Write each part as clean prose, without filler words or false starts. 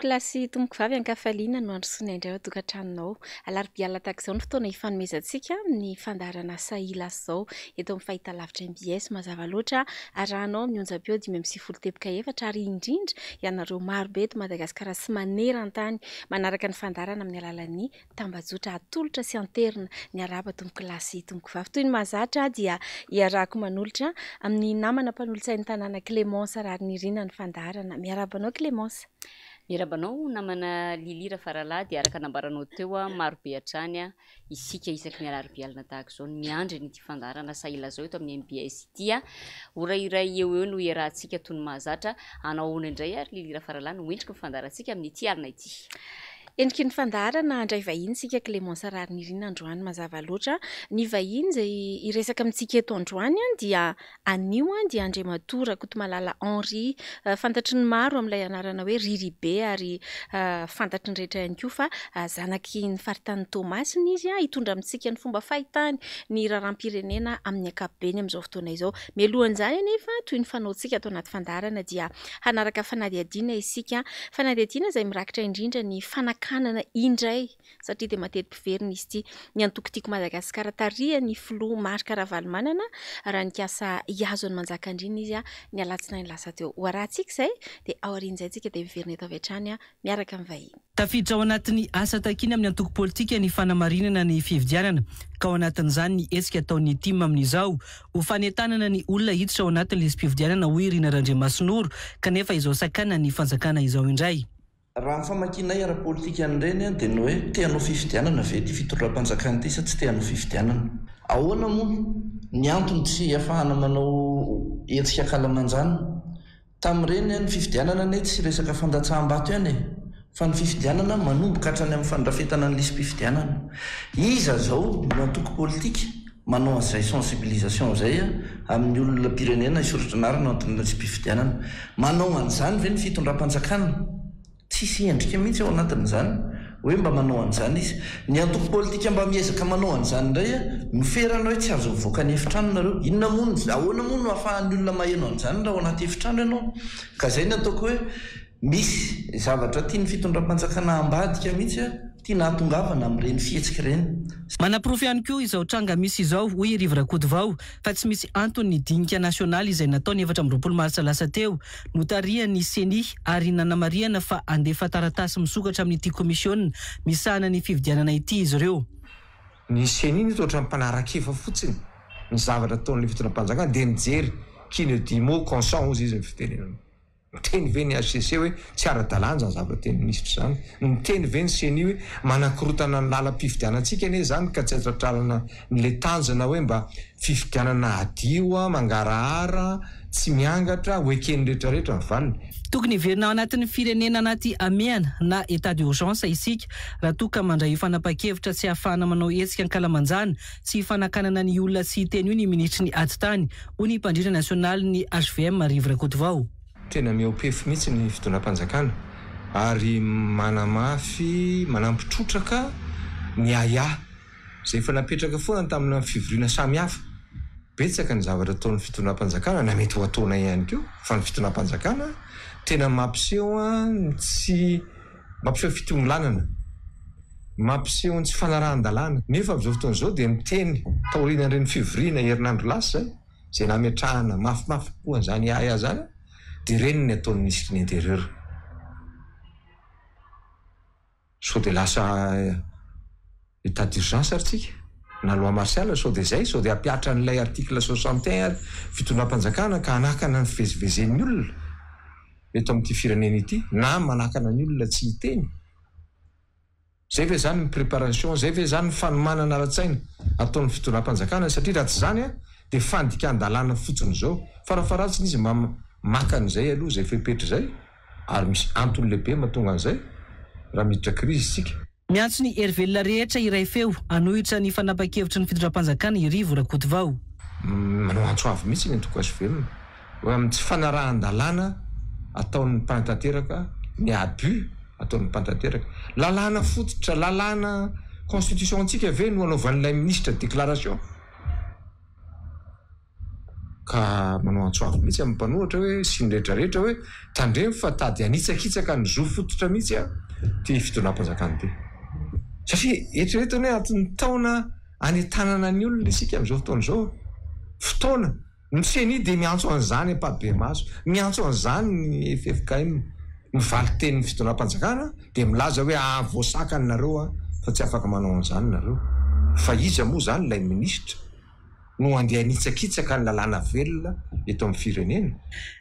Tompokolahy sy tompokovavy ankafaliana no androsoana indray ao an-tokantranonao. Alarobia alina tahaka izao no fotoana hifanomezantsika amin'ny fandaharana Sahila izao eto amin'ny fahitalavitra mbs. Mazava loatra, arahanao amin'ny onjam-peo 95.4 ary indrindra ianareo marobe eto Madagasikara sy maneran-tany manaraka ny fandaharana amin'ny alalan'ny tambajotra atolotra sy anterina. Miarahaba tompokolahy sy tompokovavy. Toy ny mahazatra dia iarahako manolotra amin'ny namana mpanolotsain'ny tanàna Clémence Raharinirina ny fandaharana. Miarahaba anao Clémence. Miarahaba anao namana Lily Rafaralahy dia araka nambaranao teo marobe hatrany isika isaky ny alarobia alina tahaka izao no miandry an'ity fandaharana Sahy Lazao eto amin'ny mbs ity. Ora iray eo ho eo no iarahantsika toy ny mahazatra. Hanao ahoana indray ary Lily Rafaralahy no endriky ny fandaharantsika amin'ity alina ity? Endriky ny fandaharana handray vahiny isika Clémence Raharinirina androany mazava loatra. Ny vahiny izay hiresaka amintsika eto androany dia anio dia Andriamatoa Rakotomalala Henri. Fantatry ny maro amin'ilay anarana hoe Riribe ary fantatry ny rehetra ihany koa fa zanaky ny faritanin'i Toamasina izy. Hitondra amintsika ny fomba fahitany ny raharaham-pirenena amin'ny ankapobeny amin'izao fotoana izao. Mialohan'izany anefa toy ny fanaontsika ato anaty fandaharana dia Hanaraka fanadihadiana isika, fanadihadiana izay mirakitra indrindra ny fanakanana indray, satria dia mateti-piverina izy ity, ny antoko Tiako Madagasikara tarihan'ny filoha Marc Ravalomanana raha nikasa hihazo an'i Manjakandriana izy ny alatsinainy lasa teo. Ho arahantsika izay dia aorian'izay isika dia miverina eto avy hatrany miaraka amin'ny vahiny. Tafiditra ao anatin'ny asa takiana amin'ny antoko politika ny fanamarinana ny fifidianana ka ao anatin'izany ny hetsika ataon'ny tim amin'izao ho fanentanana ny olona hiditra ao anatin'ny lisi-pifidianana hoy Rina Randriamasinoro kanefa izao sakanan'ny fanjakana izao indray. Raha ny famakianay ara-politika an'ireny dia ny hoe te hanao fifidianana ve ity fitondram-panjakana ity sa tsy te hanao fifidianana? Ahoana moa ny antony tsy ahafahana manao hetsika ankalamanjana? Tamin'ireny ny fifidianana anie tsy resaka fandatsaham-bato ihany e! Fa ny fifidianana manomboka hatrany amin'ny fandrafetana ny lisi-pifidianana. Iza izao no antoko politika manao an'izay sensibilisation izay amin'ny olom-pirenena hisoratra anarana ao anatin'ny lisi-pifidianana? Manao an'izany ve ny fitondram-panjakana? Tsisy endrika mihitsy ao anatin'izany hoe mba manao an'izany izy. Ny antoko politika mba miezaka manao an'izany indray no ferana hoe tsy azo mivoaka ny efitrano nareo. Inona moa no, ahoana moa no ahafahan'ny olona maheno an'izany raha ao anaty efitrano ianao? Ka izay no ataoko hoe misy zavatra tian'ny fitondram-panjakana ambadika mihitsy tiana hahatongavana amin'ireny fihetsika ireny. Manaporofo ihany koa izao tranga misy izao, hoy i Rivo Rakotovao, fa tsy misy antony ny dinika nasionaly izay natao ny 24 martsa lasa teo, notarihan'ny Ceni ary nanamarihana fa handefa taratasy misokatra amin'ity komisiona misahana ny fifidianana ity izy ireo. Ny Ceni nito ohatran'ny mpanara-kefa fotsiny ny zavatra ataon'ilay fitondram-panjakana dia mijery qui ne dit mot consent hozy izy ny fitenenana. Miteny ve ny hcc hoe tsy ara-dalàna izany zavatra tenin'ny minisitra izany? Miteny ve ny ceni hoe manakorotana ny lalam-pifidianantsika anie izany ka tsy atratrarana an'ilay tanjona hoe mba fifidianana hadio, mangarahara, tsy miangatra, ho eken'ny rehetrarehetra ny valiny? Tokony hiverina ao anatin'ny firenena anaty hamehana na état d'urgence isika raha toa ka mandray io fanapahan-kevitra tsy ahafahana manao hetsika ankalamanjana sy fanakanana ny olona tsy hiteny io ny minisitry ny Atitany hoy ny mpandrindra nasionalin'ny hvm Rivo Rakotovao. Tena mihoa-pefy mihitsy ny fitondram-panjakana ary manamafy, manampy trotraka ny ahiahy izay efa napetraka foana tamina fivoriana samihafa. Betsaka ny zavatra ataon'ny fitondram-panjakana na mety ho ataonay ihany koa fa ny fitondram-panjakana tena mampiseho ny tsy Mampiseho fitongilànana, mampiseho ny tsy fanarahan-dalàna. Nefa amin'izao fotoana izao dia miteny taorian'ireny fivoriana herinandro lasa izay, izay nametrahana mafimafy kokoa an'izany ahiahy izany, dia ireny ny ataon'ny minisitry ny Intérieur. Sao dia lasa état d'urgence ary tsika? Na loi martiale, sao dia izay? Sao dia hampihatra an'ilay article 61 ary fitondram-panjakana ka hanakana ny fivezivezen'ny olona eto amin'ity firenena ity na manakana ny olona tsy hiteny? Izay ve izany ny préparation, izay ve izany ny fanomanana ara-tsaina ataon'ny fitondram-panjakana? Satria raha tsy izany dia fandikan-dalàna fotsiny izao. Farafaharatsiny izy mba maka an'izay aloha izay fepetra izay ary misy antony lehibe mahatonga an'izay raha miditra krizy isika. Miantso ny hery velona rehetra hiray feo hanohitra ny fanapahan-kevitry ny fitondram-panjakana i Rivo Rakotovao. Manao antso avo mihitsy ny antoko hvm hoe amin'ny tsy fanarahan-dalàna ataon'ny mpanatanteraka, ny abus ataon'ny mpanatanteraka. Lalàna fototra, lalàna constitution-ntsika ve no anaovan'ilay minisitra déclaration? Ka manao antso avo mihitsy amin'ny mpanohatra hoe sy ny rehetra rehetra hoe tandremo fa tady hanitsakitsaka ny zo fototra mihitsy ity fitondram-panjakana ity. Satria eritrereto anie anatin'ny taona anentanana ny olona isika amin'izao fotoana izao. Fotoana, ny ceni dia miantso an'izany ampahibemaso, miantso an'izany ny ffkm. Ny valin-tenin'ny fitondram-panjakana dia milaza hoe aa voasakana nareo fa tsy afaka manao an'izany nareo. Fa iza moa izany ilay minisitra? no handeha hanitsakitsaka ny lalàna velona eto amin'ny firenena?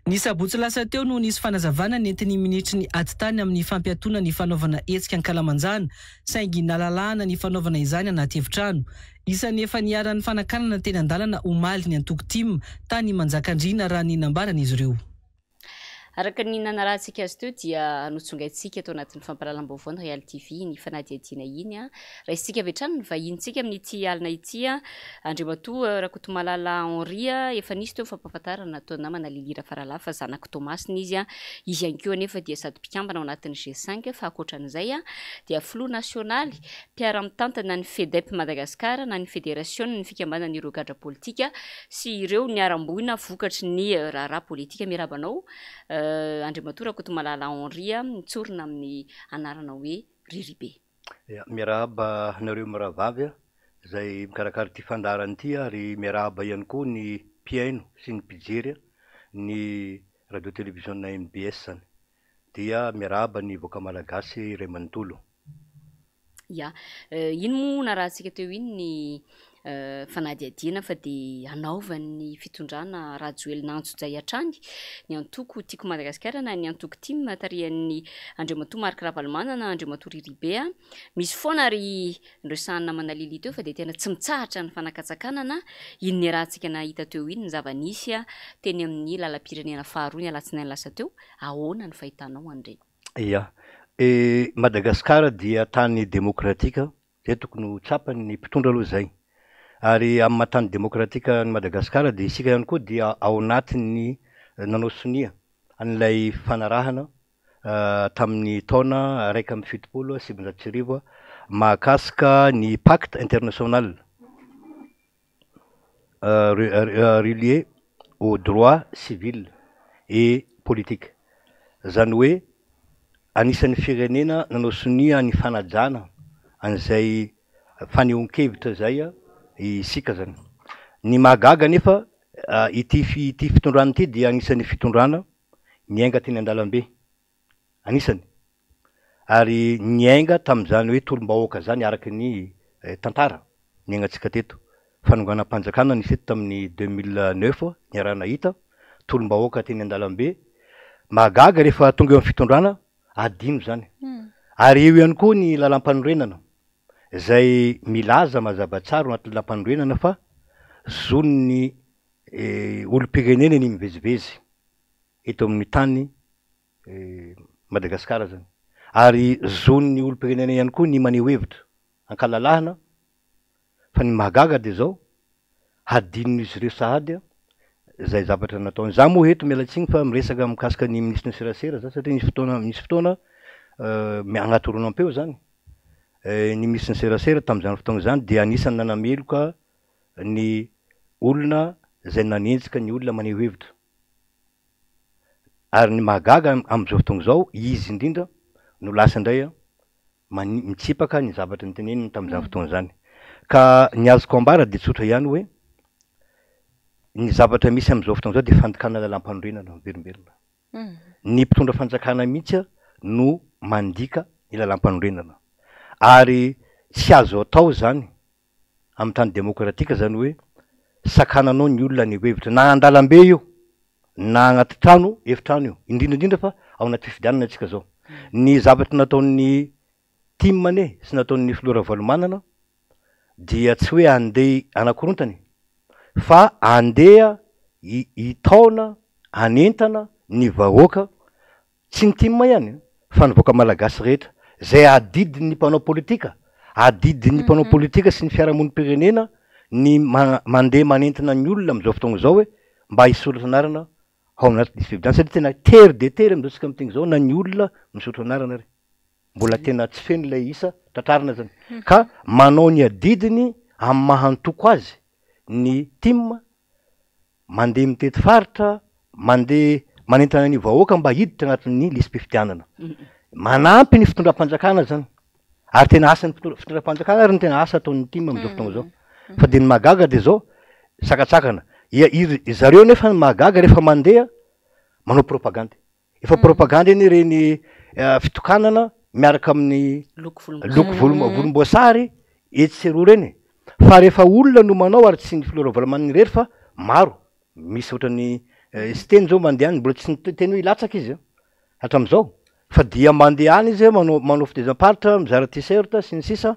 Ny sabotsy lasa teo no nisy fanazavana nentin'ny minisitry ny Atitany amin'ny fampiatoana ny fanaovana hetsika ankalamanjana, saingy nalalahana ny fanaovana izany anaty efitrano. Isan'ny efa niharan'ny fanakanana teny an-dalana omaly ny antoko tim tany Manjakandriana raha ny nambaran'izy ireo. Araka ny nanarahantsika azy teo dia notsongaintsika tao anatin'ny fampahalalam-baovao ny Real TV iny fanadihadiana iny. Raisintsika avy hatrany ny vahinintsika amin'ity alina ity, Andriamatoa Rakotomalala Henri. Efa nisy teo ny fampahafantarana nataon'ny namana Lily Rafaralahy fa zanak'i Toamasina izy. Izy ihany koa anefa dia sady mpikambana ao anatin'ny G5 fa ankoatran'izay dia filoha nasionaly mpiara-mitantana ny FEDEP Madagascar na ny Federasionin'ny fikambanan'ireo gadra politika sy ireo niharam-boina vokatry ny raharaha politika. Miarahaba anao Andriamatoa Rakotomalala Henri, mitsorona amin'ny anarana hoe Riribe. Miarahaba anareo mirahavavy izay mikarakara ity fandaharana ity ary miarahaba ihany koa ny mpihaino sy ny mpijery ny radio televiziona mbs. Dia miarahaba ny vahoaka malagasy iray manontolo. Ya. Iny moa narahantsika teo iny ny fanadihadiana fa dia hanaovan'ny fitondrana Rajoelina antsojay hatrany ny antoko Tiako Madagasikara na ny antoko tim tarihan'ny Andriamatoa Marc Ravalomanana, Andriamatoa Riribe. Misy foana ary noresahan'ny namana Lily teo fa dia tena tsy mitsahatra ny fanakatsakanana iny niarahantsika nahita teo iny ny zava-nisy teny amin'ny lalam-pirenena faharoa ny alatsinainy lasa teo. Ahoana ny fahitanao an'ireny? Ia. I Madagasikara dia tany demokratika, izay tokony ho tsapan'ny mpitondra aloha izay. Ary amin'ny maha tany demokratika an'i Madagasikara dia isika ihany koa dia ao anatin'ny nanao sonia an'ilay fifanarahana tamin'ny taona 1971 mahakasika ny pacte international relié aux droits civils et politiques. Izany hoe anisan'ny firenena nanao sonia ny fanajana an'izay fanehoan-kevitra izay isika izany. Ny mahagaga anefa ity ity fitondrana ity dia anisan'ny fitondrana niainga teny an-dalambe. Anisany. Ary niainga tamin'izany hoe tolom-bahoaka izany araka ny tantara niaingantsika teto. Fanonganam-panjakana nisy teto tamin'ny 2009 niaraha-nahita, tolom-bahoaka teny an-dalambe. Mahagaga rehefa tonga eo amin'ny fitondrana, adino izany. Ary eo ihany koa ny lalàmpanorenana izay milaza mazava tsara ao anatin'ny lalàmpanorenana fa zon'ny olom-pirenena ny mivezivezy eto amin'ny tany Madagasikara zany. Ary zon'ny olom-pirenena ihany koa ny maneho hevitra ankalalahana fa ny mahagaga dia zao, hadinon'izy ireo sahady izay zavatra nataony. Za moa eto miala tsiny fa miresaka mikasika ny minisitry ny serasera za satria nisy fotoana nisy fotoana anaty horonam-peo zany ny minisitry ny serasera tamin'izany fotoana izany dia anisan'ny nanameloka ny olona izay nanenjika ny olona maneho hevitra. Ary ny mahagaga amin'izao fotoana izao, izy indrindra no lasa indray mitsipaka ny zavatra noteneniny tamin'izany fotoana izany. Ka ny azoko ambara dia tsotra ihany hoe, ny zavatra misy amin'izao fotoana izao dia fandikana lalàmpanorenana miverimberina. Ny mpitondra fanjakana mihitsy no mandika ny lalàmpanorenana. Ary tsy azo atao izany amin'ny tany demokratika izany hoe sakananao ny olona haneho hevitra na an-dalambe io na anaty trano, efitrano io, indrindra indrindra fa ao anaty fifidianana isika izao. Ny zavatra nataon'ny tim anie sy nataon'ny filoha Ravalomanana dia tsy hoe andeha hanakorontana e, fa andeha hitaona, hanentana ny vahoaka Tsy ny tim ihany fa ny vahoaka malagasy rehetra, izay adidin'ny mpanao politika, adidin'ny mpanao politika sy ny fiarahamonim-pirenena ny mandeha manentana ny olona amin'izao fotoana izao hoe mba hisoratra anarana ao anaty lisy fifidianana satria tena tery dia tery amin'izao tsika miteny izao na ny olona misoratra anarana ary mbola tena tsy feno ilay isa tratrarina zany ka manao ny adidiny amin'ny maha antoko azy ny tim. Mandeha mitety faritra, mandeha manentana ny vahoaka mba hiditra anatin'ny lisi-pifidianana. Manampy ny fitondram-panjakana zany. Ary tena asan'ny fitondram-panjakana ary ny tena asa ataon'ny tim amin'izao fotoana izao. Fa dia ny mahagaga dia izao, sakatsakana. Ia, iry zareo nefa ny mahagaga rehefa mandeha manao propagandy. Efa propagandy anie ireny fitokanana miaraka amin'ny loko volomboasary etsy sy eroa ireny e. Fa rehefa olona no manao ary tsy ny filoha Ravalomanana irery fa maro, misy ohatran'ny Siteny zao mandeha any, mbola tsy niteny hoe hilatsaka izy hatramin'izao fa dia mandeha any izy manao manao fitezam-paritra, mizara t-shirt sy ny sisa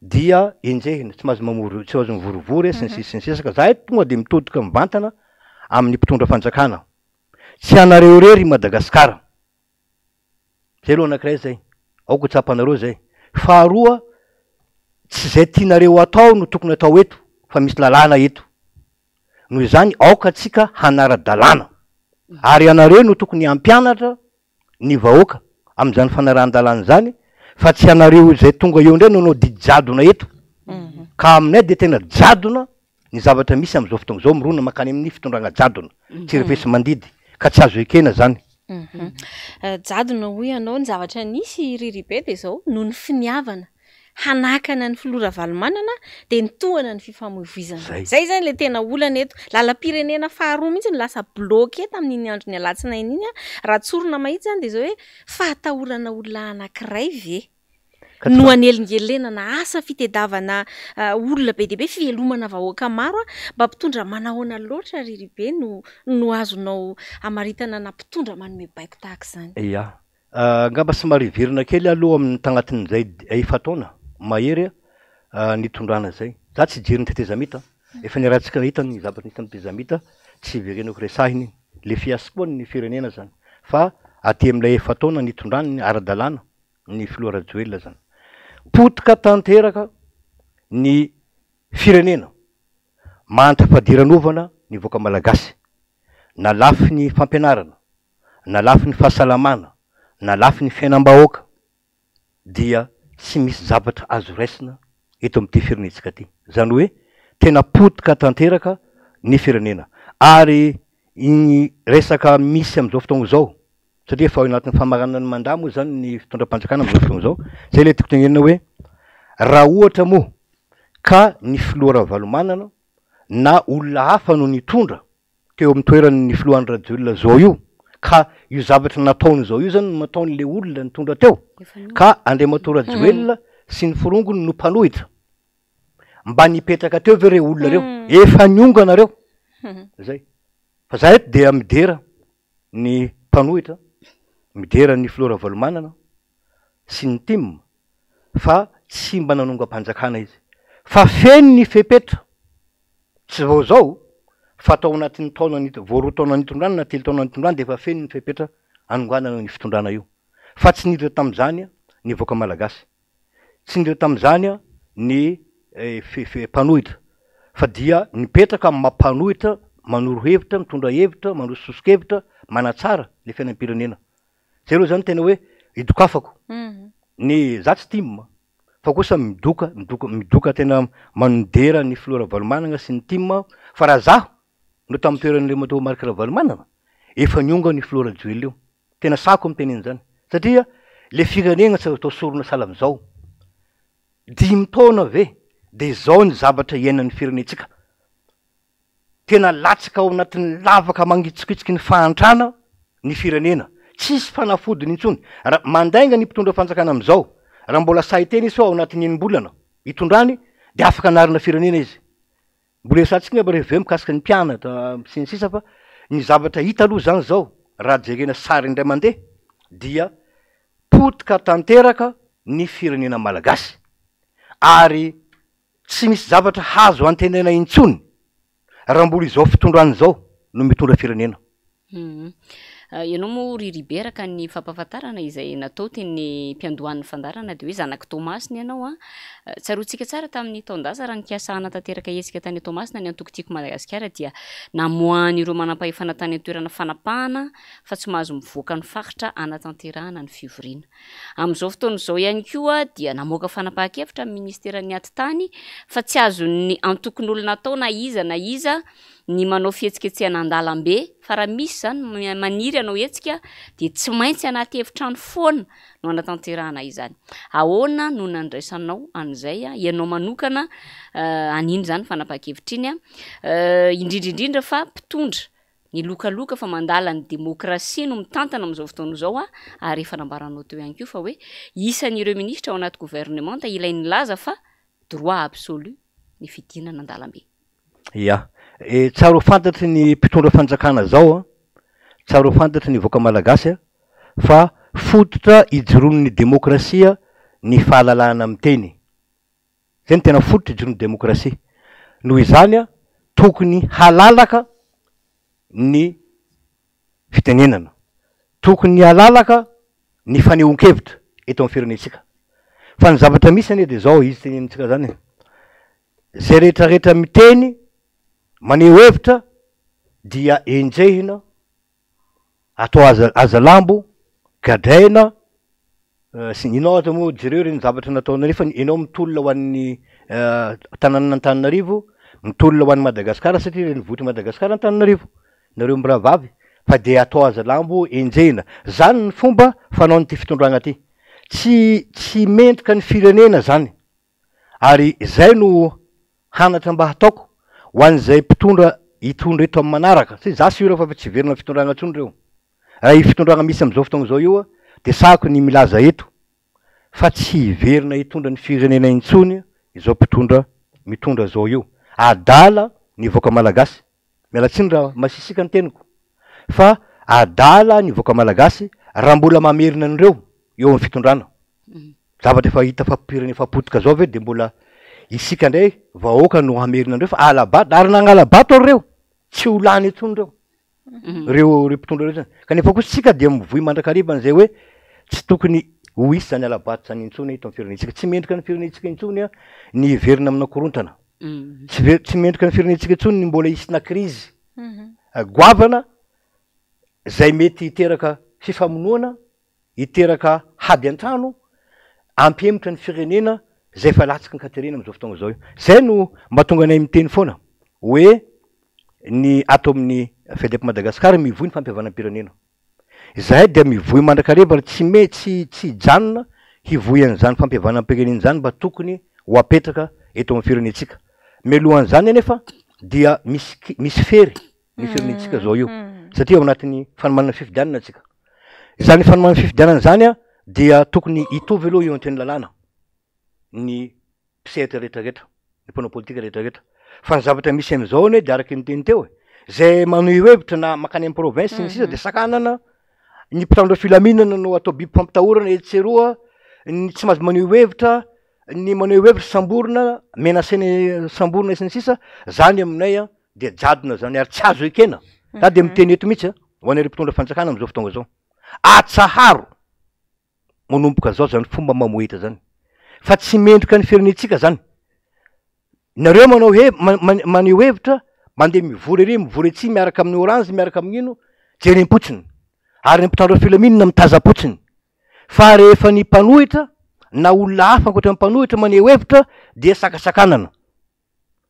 dia enjehina, tsy mahazo mamory, tsy mahazo mivorivory sy ny sisa sy ny sisa ka zahay tonga dia mitodika mivantana amin'ny mpitondra fanjakana. Tsy anareo irery i Madagasikara. Zay aloha anakiray zay. Aoka ho tsapanareo zay. Faharoa, tsy zay tianareo atao no tokony atao eto fa misy lalàna eto. Noho izany aoka tsika hanara-dalàna. Ary ianareo no tokony hampianatra ny vahoaka amin'izany fanarahan-dalàna izany fa tsy ianareo izay tonga eo indray no hanao didy jadona eto. Ka aminay dia tena jadona ny zavatra misy amin'izao fotoana izao, mirona mankany amin'ny fitondrana jadona, tsy refesi-mandidy, ka tsy azo ekena izany. Jadona hoy ianao, ny zavatra nisy ry Ribe dia izao, noho ny finiavana hanakana ny filoha Ravalomanana dia nitohana ny fifamoivoizana. Zay izany ilay tena olana eto. Lalam-pirenena faharoa mihitsy no lasa bloqué tamin'iny andron'ny alatsinainy iny. Raha tsorina mahitsy izany dia izao hoe fahatahorana olona anankiray ve no hanelingelenana asa fitedavana olona be dia be, fivelomana vahoaka maro? Mba mpitondra manahoana loatra ry Ribe no no azonao hamaritana na mpitondra manome baiko tahaka izany? Ya. Angamba somary hiverina kely aho aloha amin'ny tagnatin'izay efa-taona mahery nitondrana izay. Za tsy hijery ny tetezamita, efa niarahantsika nahita ny zavatra nisy tamin'ny tetezamita, tsy hiverenako resahina iny. Le fiasco ny firenena zany. Fa aty amin'ilay efa-taona nitondrany ara-dalàna ny filoha Rajoelina zany. Potika tanteraka ny firenena. Mahantra fadiranovana ny vahoaka malagasy. Na lafiny fampianarana, na lafiny fahasalamana, na lafiny fiainam-bahoaka dia tsy misy zavatra azo raisina eto amin'ity firenentsika ity. Izany hoe tena potika tanteraka ny firenena. Ary ny resaka misy amin'izao fotoana izao, satria efa ao anatin'ny famaranana ny mandat moa izany ny fitondram-panjakana amin'izao fotoana izao, izay ilay tiako tenenina hoe raha ohatra moa ka ny filoha Ravalomanana na olona hafa no nitondra teo amin'ny toeran'ny filoha Andry Rajoelina zao io ka io zavatra nataony zao io zany no nataon'le olona nitondra teo ka Andriamatoa Rajoelina sy ny forongony no mpanohitra mba nipetraka teo ve reo olona reo efa niongana reo zay fa za eto dia midera ny mpanohitra midera ny filoha Ravalomanana sy ny tim fa tsy mba nanongam-panjakana izy fa feno ny fepetra Tsy vao izao fa tao anatin'ny taona nit vao roa taona nitondrany na telo taona nitondrany dia efa feno ny fepetra hanonganana ny fitondrana io. Fa tsy niditra tamin'izany ny vahoaka malagasy. Tsy niditra tamin'izany ny mpanohitra fa dia nipetraka amin'ny maha mpanohitra manoro hevitra, mitondra hevitra, mandroso soso-kevitra, manatsara le fiainam-pirenena. Zay aloha zany tena hoe idokafako ny za tsy tim fa kosa midoka midoka midoka tena manodera ny filoha Ravalomanana sy ny tim aho fa raha zaho no tamin'ny toeran'i Andriamatoa Marc Ravalomanana efa niongana io filoha Rajoelina io tena sahako miteny an'izany satria le firenena tsy azo atao sorona sahala amin'izao dimy taona ve de izao ny zavatra iainan'ny firenentsika Tena latsaka ao anatin'ny lavaka mangitsokitsoky ny fahantrana ny firenena. Tsisy fanafodiny intsony. Raha mandainga ny mpitondra fanjakana amin'izao, raha mbola sahy hiteny izy fa ao anatin'ny enim-bolana hitondrany dia afaka hanarina firenena izy. Mbola resahantsika angamba rehefa avy eo mikasika ny mpianatra sy ny sisa fa ny zavatra hita aloha izany izao raha jerena sary indray mandeha dia potika tanteraka ny firenena malagasy ary Tsy misy zavatra hazo antenaina intsony raha mbola izao fitondrana izao no mitondra firenena. Ianao moa ry Ribe araka ny fampahafantarana izay natao teny am-piandohan'ny fandaharana dia hoe zanak'i Toamasina ianao an. Tsaroantsika tsara tamin'ny taon-dasa raha nikasa hanatanteraka hetsika tany Toamasina ny antoko Tiako Madagasikara dia namoahan'ireo manampahefana tany an-toerana fanapahana fa tsy mahazo mivoaka ny faritra hanatanterahana ny fivoriana. Amin'izao fotoana izao ihany koa dia namoaka fanapahan-kevitra ny ministeran'ny atitany fa tsy azon'ny antokon'olona atao na iza na iza ny manao fihetsiketsehana an-dalambe fa raha misy izany maniry hanao hetsika dia tsy maintsy anaty efitrano foana no hanatanterahana izany. Ahoana no nandraisanao an'izay ianao manokana an'iny izany fanapahan-kevitra iny, indrindra indrindra fa mpitondra nilokaloka fa mandala ny demokrasia no mitantana amin'izao fotoana izao ary efa nambaranao teo ihany koa fa hoe isan'ireo minisitra ao anaty governemanta ilay nilaza fa droit absolu ny fidinana an-dalambe. Ya. E, tsara ho fantatry ny mpitondra fanjakana zao an, tsara ho fantatry ny vahoaka malagasy an, fa fototra ijoroan'ny demokrasia ny fahalalahana miteny. Zay no tena fototra ijoroan'ny demokrasia. Noho izany an, tokony halalaka ny fitenenana. Tokony halalaka ny fanehoan-kevitra eto amin'ny firenentsika. Fa ny zavatra misy anie dia zao izy tenenintsika zany e. Zay rehetra rehetra miteny, maneho hevitra dia enjehina, atao aza aza lambo, gadraina, sy ny inona ohatra moa jereo ireny zavatra nataonareo nefa ianao mitolona ho an'ny tanànan'Antananarivo, mitolona ho an'i Madagasikara satria renivohitr'i Madagasikara Antananarivo, nareo mirahavavy fa dia atao aza lambo enjehina. Zany ny fomba fanaon'ity fitondragna ty. Tsy tsy mendrika ny firenena zany. Ary izay no hanatra mba hataoko ho an'izay mpitondra hitondra eto amin'ny manaraka, satria za sûr fa tsy hiverina amin'ny fitondrana intsony ireo. Raha io fitondrana misy amin'izao fotoana izao io dia sahako ny milaza eto fa tsy hiverina hitondra ny firenena intsony izao mpitondra mitondra izao io. Adala ny vahoaka malagasy, miala tsiny raha masisika ny teniko, fa adala ny vahoaka malagasy raha mbola mamerina an'ireo eo amin'ny fitondrana. Zavatra efa hita fa pirina efa potika zao ve de mbola isika ndray vahoaka no hamerina an'ireo fa ala-bato ary nagnala-bato ary reo tsy ho lany intsony reo reo reo mpitondra reo zany kanefa kosa isika dia mivoy mandrakariva an'izay hoe tsy tokony ho hisy zany ala-bato zany intsony eto amin'ny firenentsika tsy mendrika ny firenentsika intsony a ny hiverina amina korontana tsy ve- tsy mendrika ny firenentsika intsony ny mbola hisina krizy goavana zay mety hiteraka fifamonoana hiteraka hady an-trano, hampihemotra ny firenena izay efa latsaky ny katerena amin'izao fotoana izao io. Izay no mahatonga anay miteny foana hoe ny ato amin'ny FEDEP Madagascar mivoy ny fampihavanam-pirenena. Izahay dia mivoy mandrakariva ary tsy me tsy tsy hijanona hivoy an'izany fampihavanam-pirenena izany mba tokony ho apetraka eto amin'ny firenentsika. Mialohan'izany anefa dia misy misy fery ny firenentsika zao io satria ao anatin'ny fanomanana fifidianana tsika. Izany fanomanana fifidianana izany a dia tokony hitovy aloha eo anten'ny lalàna ny mpisehatra rehetrarehetra, ny mpanao politika rehetrarehetra. Fa ny zavatra misy amin'izao anie de araky ny teny teo e, zay manohy hevitra na mankany amin'ny province sy ny sisa de sakanana, ny mpitandro filaminana no atao biby fampitahorana etsy sy eroa, ny tsy mahazo maneho hevitra, ny maneho hevitra samborina, menacena samborina sy ny sisa, zany aminay a dia jadona zany ary tsy azo ekena. Za dia miteny eto mihitsy a, ho an'ireo mpitondra fanjakana amin'izao fotoana izao, atsaharo manomboka zao zany fomba mamohehitra zany, fa tsy mendrika ny firenentsika zany. Nareo manao he- maneho hevitra, mandeha mivory ery mivory etsy miaraka amin'ny orange miaraka amin'ino, jerem-potsiny. Ary ny mpitandro filaminana mitazam-potsiny. Fa rehefa ny mpanohitra na olona hafa ankoatra ny mpanohitra maneho hevitra dia sakasakanana.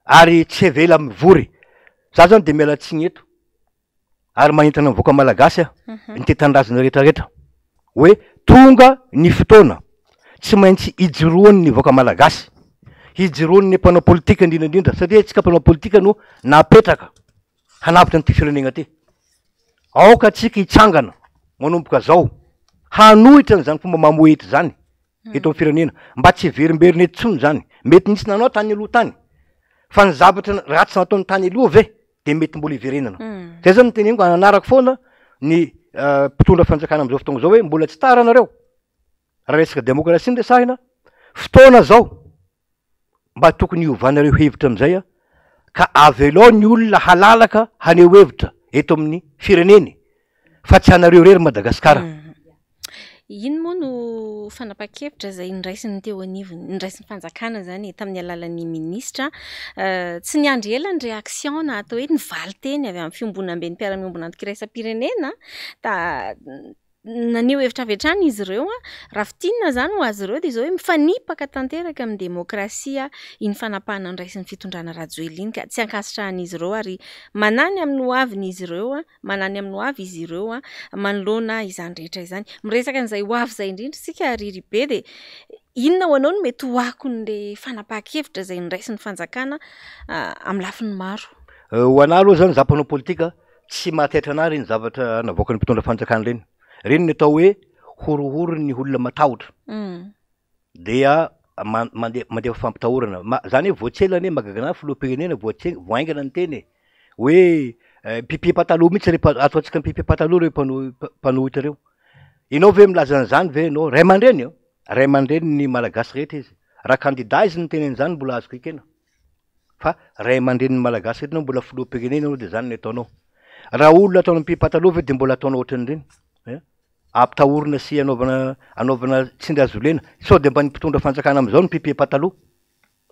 ary tsy avela mivory. Za zany de miala tsiny eto ary manentana ny vahoaka malagasy aho, ny tia tanindrazana rehetra rehetra hoe tonga ny fotoana tsy maintsy ijoroan'ny vahoaka malagasy, hijoroan'ny mpanao politika indrindra indrindra satria antsika mpanao politika no napetraka hanavotra an'ity firenena ty. Aoka antsika hitsangana manomboka zao hanohitra an'izany fomba mamohehitra izany. eto amin'ny firenena mba tsy hiverimberina eto intsony izany. Mety nisy nanao tany aloha tany fa ny zavatra ratsy nataony tany aloha ve de mety mbola hiverenana. Zay zany no teneniko ananarako foana ny mpitondra fanjakana amin'izao fotoana izao hoe mbola tsy tara nareo raha resaka demokrasia no resahina, fotoana zao mba tokony hiovanareo hevitra amin'izay ka avelao ny olona halalaka haneho hevitra eto amin'ny fireneny fa tsy anareo irery Madagasikara. Ino moa no fanapahan-kevitra izay noraisin'ny teo anivon'ny, noraisin'ny fanjakana izany e, tamin'ny alalan'ny minisitra? Tsy niandry ela ny réaction na atao hoe ny valinteny avy amin'ny fiombonamben'ny mpiara-miombon'antoka iraisam-pirenena ta. Naneho hevitra avy hatrany izy ireo. Raha fintinina izany ho azy ireo dia izao hoe mifanipaka tanteraka amin'ny demokrasia iny fanapahana noraisin'ny fitondrana Rajoelina iny ka tsy ankasitrahan'izy ireo ary manahy ny amin'ny hoavin'izy ireo, manahy ny amin'ny hoavy izy ireo manoloana izany rehetra izany. Miresaka an'izay hoavy izay indrindra isika ry Ribe dia inona ho anao no mety ho akon'ilay fanapahan-kevitra izay noraisin'ny fanjakana amin'ny lafiny maro? Ho anah aloha izany za mpanao politika Tsy mahataitra anah ireny zavatra navoakan'ny mpitondra fanjakana ireny. Ireny ny atao hoe horohoron'ny olona matahotra. Dia mandeha mandefa fampitahorana. Ma- zany hoe vao tsy ela anie mahagaga anah filoham-pirenena vao tsy vao haingana niteny e. Hoe pipi pataloha mihitsy re ataontsika pipi pataloha ireo mpano- mpanohitra ireo. Ianao ve milaza an'izany ve ianao? Ray aman-dreny io. Ray aman-drenin'ny Malagasy rehetra izy. Raha kandida izy niteny an'izany mbola azoko ekena. Fa ray aman-drenin'ny Malagasy rehetra ianao mbola filoham-pirenena ianao dia izany no ataonao. Raha olona ataonao mpiam-pataloha ve dia mbola ataonao ohatran'ireny? Eh? Ampitahorina sy anaovana anaovana tsindry hazo lena. Sao dia mba ny mpitondra fanjakana amin'izao no mpiam-pataloha?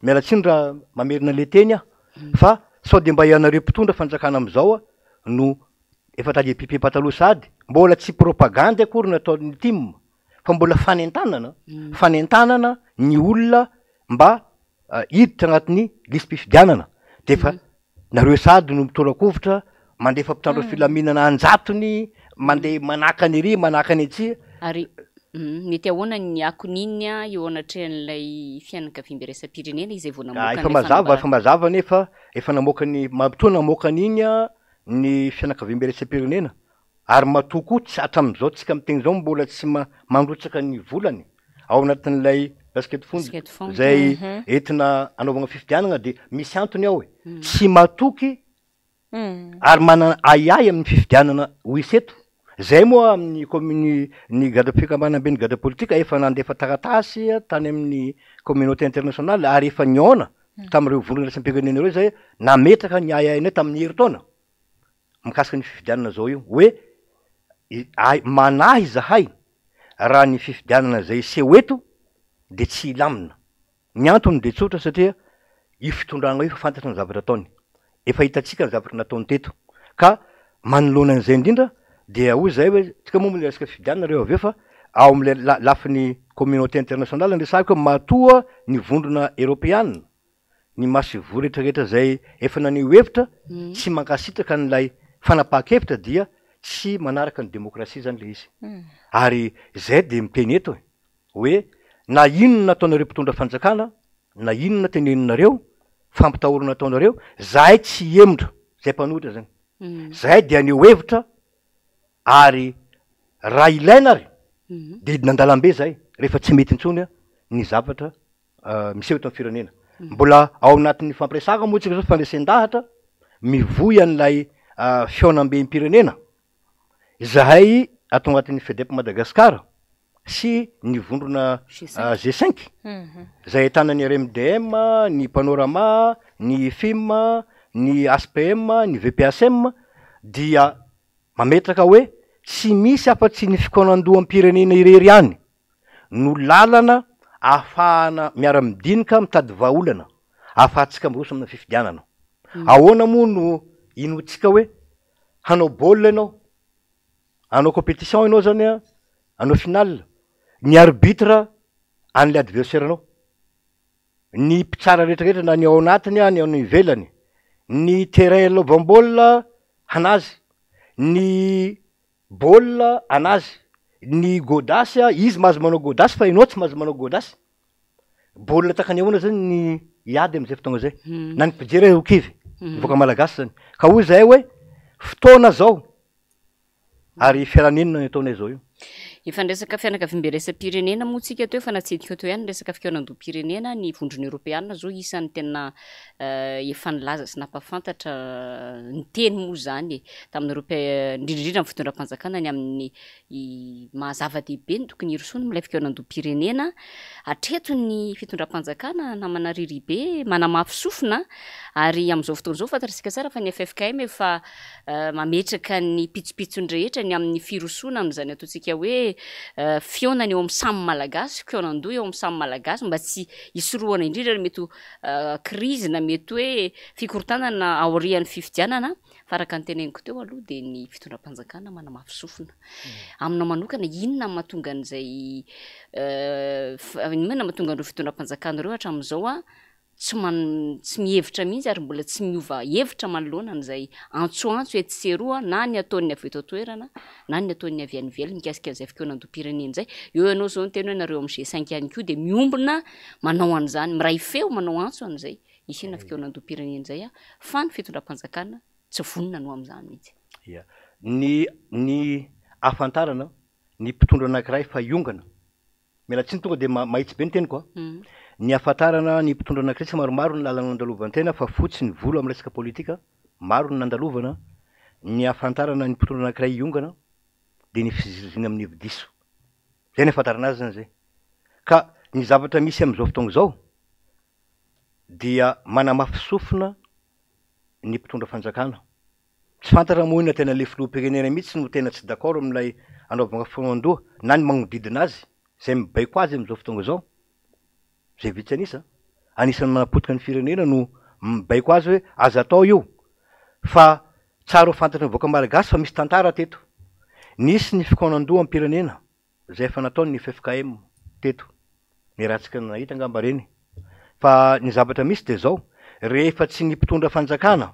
Miala tsiny raha mamerina ilay teny aho fa sao dia mba ianareo mpitondra fanjakana amin'izao no efa tady mpiam-pataloha sahady? Mbola tsy propagandy akory no ataon'ny tim fa mbola fanentanana, fanentanana ny olona mba hiditra anatin'ny lisi-pifidianana dia efa nareo sahady no mitora-kovitra, mandefa mpitandro filaminana an-jatony, mandeha manakana ery, manakana etsy. Ary mety ahoana ny akon'iny eo anatrehan'ilay fianakaviambe iraisam-pirenena izay vao namoaka Efa mazava, efa mazava anefa, efa namoaka ny, matoa namoaka an'iny ny fianakaviambe iraisam-pirenena Ary matoa koa tsy hatramin'izao tsika miteny izao mbola tsy mandrotsaka ny volany ao anatin'ilay basket fund izay entina anaovana fifidianana dia misy antony ao e. Tsy matoky ary manana ahiahy amin'ny fifidianana ho hisy eto. Izay moa amin'ny commune ny gadra fikambanamben'ny gadra politika efa nandefa taratasy tany amin'ny communauté internationale ary efa nihaona tamin'ireo vondrona iraisam-pirenena ireo izay nametraka ny ahiahinay tamin'ny herintaona. mikasika ny fifidianana zao io hoe manahy izahay raha ny fifidianana izay hiseho eto dia tsy hilamina. Ny antony dia tsotra satria io fitondrana io efa fantatra ny zavatra ataony. Efa hitantsika ny zavatra nataony teto. Ka manoloana an'izay indrindra dia hoy izahay hoe tsika moa miresaka fifidianana reo avy eo fa ao amin'ilay lafiny communauté internationale ny resahiko hoe matoa ny vondrona eropeana ny masoivoho rehetra rehetra izay efa naneho hevitra tsy mankasitraka an'ilay fanapahan-kevitra dia tsy manaraka ny demokrasia izany ilay izy. Ary izay dia miteny eto e, hoe na inona ataonareo mpitondra fanjakana, na inona teneninareo, fampitahorana ataonareo, zahay tsy hihemotra, zahay mpanohitra izany. Zahay dia haneho hevitra ary raha ilaina ary dia hidina an-dalambe zahay rehefa tsy mety intsony ny zavatra miseho eto amin'ny firenena. Mbola ao anatin'ny fampiresahana moa tsika zao fandresen-dahatra mivoy an'ilay fihaonambem-pirenena izahay ato anatin'ny FEDEP Madagascar sy ny vondrona G5 izay ahitana ny RMDM, ny Panorama, ny IFIM, ny HPM, ny VPHM dia mametraka hoe tsy misy afa-tsy ny fikaonandoham-pirenena irery ihany no lalana ahafahana miara-midinika mitady vahaolana ahafahantsika miroso amina fifidianana. Ahoana moa no inoantsika hoe hanao baolina ianao, hanao compétition ianao zany an, hanao finale, ny arbitre an'ilay adversaire-nao, ny mpitsara rehetrarehetra na ny ao anatiny na ny ao ivelany, ny terrain ilalaovam-baolina hanazy, ny Baolina anazy. Ny godasy a, izy mahazo manao godasy fa ianao tsy mahazo manao godasy. Baolina tahaka ny ahoana zany ny hiady amin'izay fotoagna zay? Na ny mpijery aza ho kivy, ny vahoaka malagasy zany. Ka hoy zahay hoe, fotoana zao ary fialanenina ny ataonay zao io. Efa niresaka fianakaviambe iraisam-pirenena moa tsika teo, efa natsidika teo ihany ny resaka fikaonandoham-pirenena, ny vondrona eoropeanina zao isan'ny tena efa nilaza sy nampahafantatra niteny moa izany e, tamin'ireo indrindra indrindra ny fitondram-panjakana ny amin'ny maha zava-dehibe ny tokony hirosoana amin'ilay fikaonandoham-pirenena. Hatreto ny fitondram-panjakana namana Riribe manamafy sofina ary amin'izao fotoana izao fantatsika tsara fa ny ffkm efa mametraka ny pitsopitsony rehetra ny amin'ny firosoana amin'izany ataontsika hoe. fihaonana eo amin'ny samy Malagasy, fikaonan-doha eo amin'ny samy Malagasy mba tsy hisorohana indrindra ny mety ho krizy na mety hoe fikorontanana aorian'ny fifidianana. Fa araka ny teneniko teo aloha dia ny fitondram-panjakana manamafy sofina. Aminao manokana, inona no mahatonga an'izay, inona no mahatonga an'ireo fitondram-panjakana ireo hatramin'izao tsy man- tsy mihevitra mihitsy ary mbola tsy miova hevitra manoloana an'izay antsoantso etsy sy eroa na ny ataon'ny avy eto an-toerana na ny ataon'ny avy any ivelany mikasika an'izay fikaonandoham-pirenena izay. Eo ianao izao niteny hoe nareo amin'ny G5 ihany koa dia miombona manao an'izany, miray feo manao antso an'izay hisiana fikaonandoham-pirenena izay fa ny fitondram-panjakana tsy vonona ny ho amin'izany mihitsy. Ia. Ny ny ahafantarana ny mpitondra anankiray fa hiongana Miala tsiny tonga dia mahitsy be ny teniko a. Ny ahafantarana ny mpitondra anankiray tsy maromaro ny lalana nandalovan-tena fa fotsy ny volo amin'ny resaka politika, maro ny nandalovana, ny ahafantarana ny mpitondra anankiray hiongana dia ny fiziriziriana amin'ny hevi-diso. Izay ny ahafantarana azy izany izay. Ka ny zavatra misy amin'izao fotoana izao dia manamafy sofina ny mpitondra fanjakana. Tsy fantatra moa na tena le filoham-pirenena mihitsy no tena tsy d'accord amin'ilay anaovana fihaonan-doha na ny magnodidina azy izay mibaiko azy amin'izao fotoana izao, izay vitsy an'isa, anisan'ny manapotika ny firenena no mibaiko azy hoe aza atao io fa tsara ho fantatry ny vahoaka malagasy fa misy tantara teto. Nisy ny fikaonan-doham-pirenena izay efa nataon'ny ffkm teto, ny ratsy nahita angamba ireny fa ny zavatra misy dia izao, rehefa tsy ny mpitondra fanjakana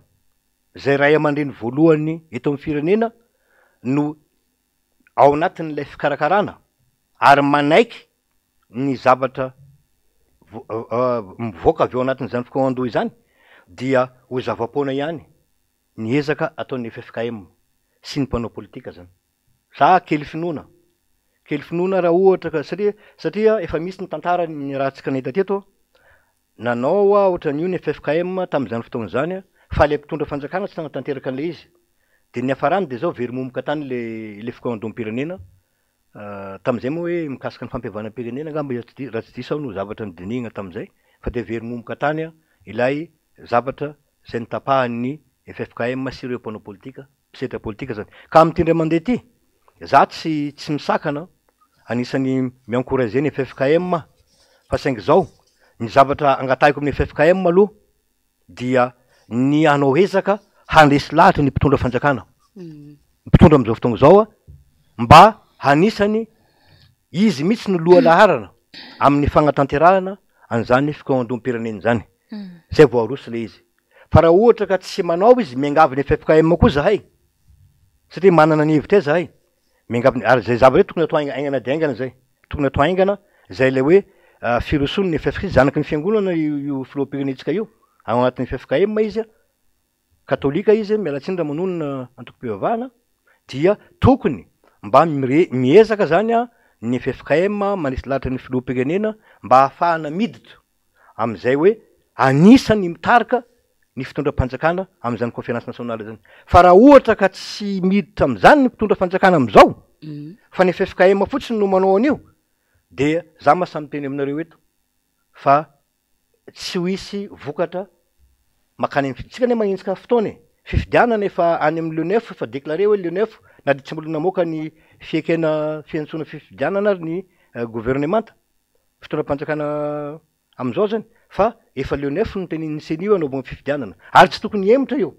izay ray aman-dreny voalohany eto amin'ny firenena no ao anatin'ilay fikarakarana ary manaiky ny zavatra mivoaka avy ao anatin'izany fikaonan-doha izany dia ho zava-poana ihany ny ezaka ataon'ny ffkm sy ny mpanao politika izany. Za kely finoana, kely finoana raha ohatra ka satria satria efa misy ny tantara ny ratsy nahita teto, nanao aho ohatran'io ny ffkm tamin'izany fotoana izany fa ilay mpitondra fanjakana tsy nanatanteraka an'ilay izy, dia ny niafarany dia zao very momoka tany le le fikaonandoham-pirenena, tamin'izay moa hoe mikasika ny fampihavanam-pirenena angamba raha tsy diso aho no zavatra nodinihina tamin'izay fa dia very momoka tany ilay zavatra izay notapahan'ny ffkm sy ireo mpanao politika. mpisedra politika zany. Ka amin'ity indray mandeha ity, za tsy tsy misakana, anisan'ny mi-encourager ny ffkm aho, fa saingy zao, ny zavatra angatahiko amin'ny ffkm aloha dia ny hanao ezaka handresy lahatra ny mpitondra fanjakana, ny mpitondra amin'izao fotoana izao mba hanisany izy mihitsy no lohalaharana amin'ny fagnatanterahana an'izany fikaonandoham-pirenena izany, zay vao aroso le izy. Fa raha ohatra ka tsy manao izy, miangavy ny ffkm koa zahay, satria manana ny hevitray zahay, miangavy ny, ary zay zavatra zay tokony atao haingana dia haingana zay, tokony atao haingana zay ilay hoe firosoan'ny ffk, zanaky ny fiangonana io io filoham-pirenentsika io, ao anatin'ny ffkm izy, katolika izy, miala tsiny raha manonona antokom-pivavahana, dia tokony mba mire- miezaka zany ny ffkm manisy lahatra ny filoham-pirenena mba hahafahana miditra amin'izay hoe anisan'ny mitarika ny fitondram-panjakana amin'izany conférence nationale izany. Fa raha ohatra ka tsy miditra amin'izany ny mpitondra fanjakana amin'izao, fa ny ffkm fotsiny no manao an'io, dia za mahasahy miteny aminareo eto fa tsy ho hisy vokatra mankany amin'ny, tsika anie manenjika fotoana e, fifidianana efa any amin'ny le neuf, efa déclaré hoe le neuf, na dia tsy mbola namoaka ny fiekena fiantsoana fifidianana ary ny gouvernemanta. fitondram-panjakana amin'izao zany fa efa le neuf no tenenin'ny ceni hoe anaovana fifidianana ary tsy tokony hihemotra io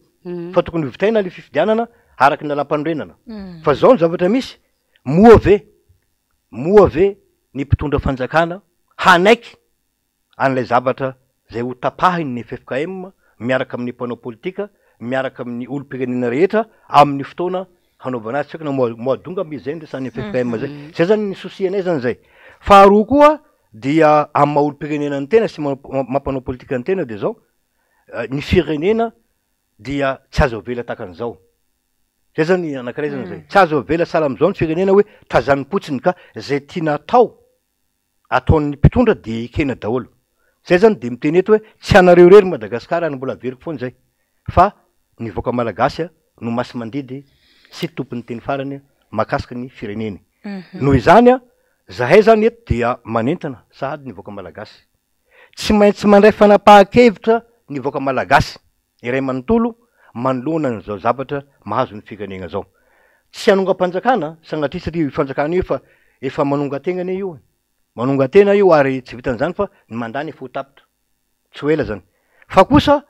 fa tokony ho vitaina le fifidianana araka ny lalàmpanorenana fa zao ny zavatra misy moa ve moa ve ny mpitondra fanjakana hanaiky an'ilay zavatra izay ho tapahin'ny ffkm miaraka amin'ny mpanao politika miaraka amin'ny olom-pirenena rehetra amin'ny fotoana hanaovana azy, tsy haiko na mois mois d'août angamba izy zay no resahan'ny ffkm zay, zay zany ny souci anay zany zay. Faharoa koa dia amin'ny maha olom-pirenena ny tena sy maha mpanao politika ny tena dia zao, ny firenena dia tsy azo avela tahaka an'izao, zay zany anankiray zany zay, tsy azo avela sahala amin'izao ny firenena hoe tazanim-potsiny ka zay tiana atao ataon'ny mpitondra dia ekena daholo. Zay zany dia miteny eto hoe tsy anareo irery Madagascar ary mbola averiko foana izay fa ny vahoaka malagasy no masi-mandidy sy tompon'ny teny farany mahakasika ny fireneny. Noho izany zahay zany eto dia manentana sahady ny vahoaka malagasy. Tsy maintsy mandray fanapahan-kevitra ny vahoaka malagasy iray manontolo manoloana an'izao zavatra mahazo ny firenena izao. Tsy hanongam-panjakana sanatria satria io fanjakana io efa. Efa manongan-tegna anie io e. Manongan-tena io ary tsy vitan'izany fa ny mandat-ny efa ho tapitra. Tsy ho ela zany. Fa kosa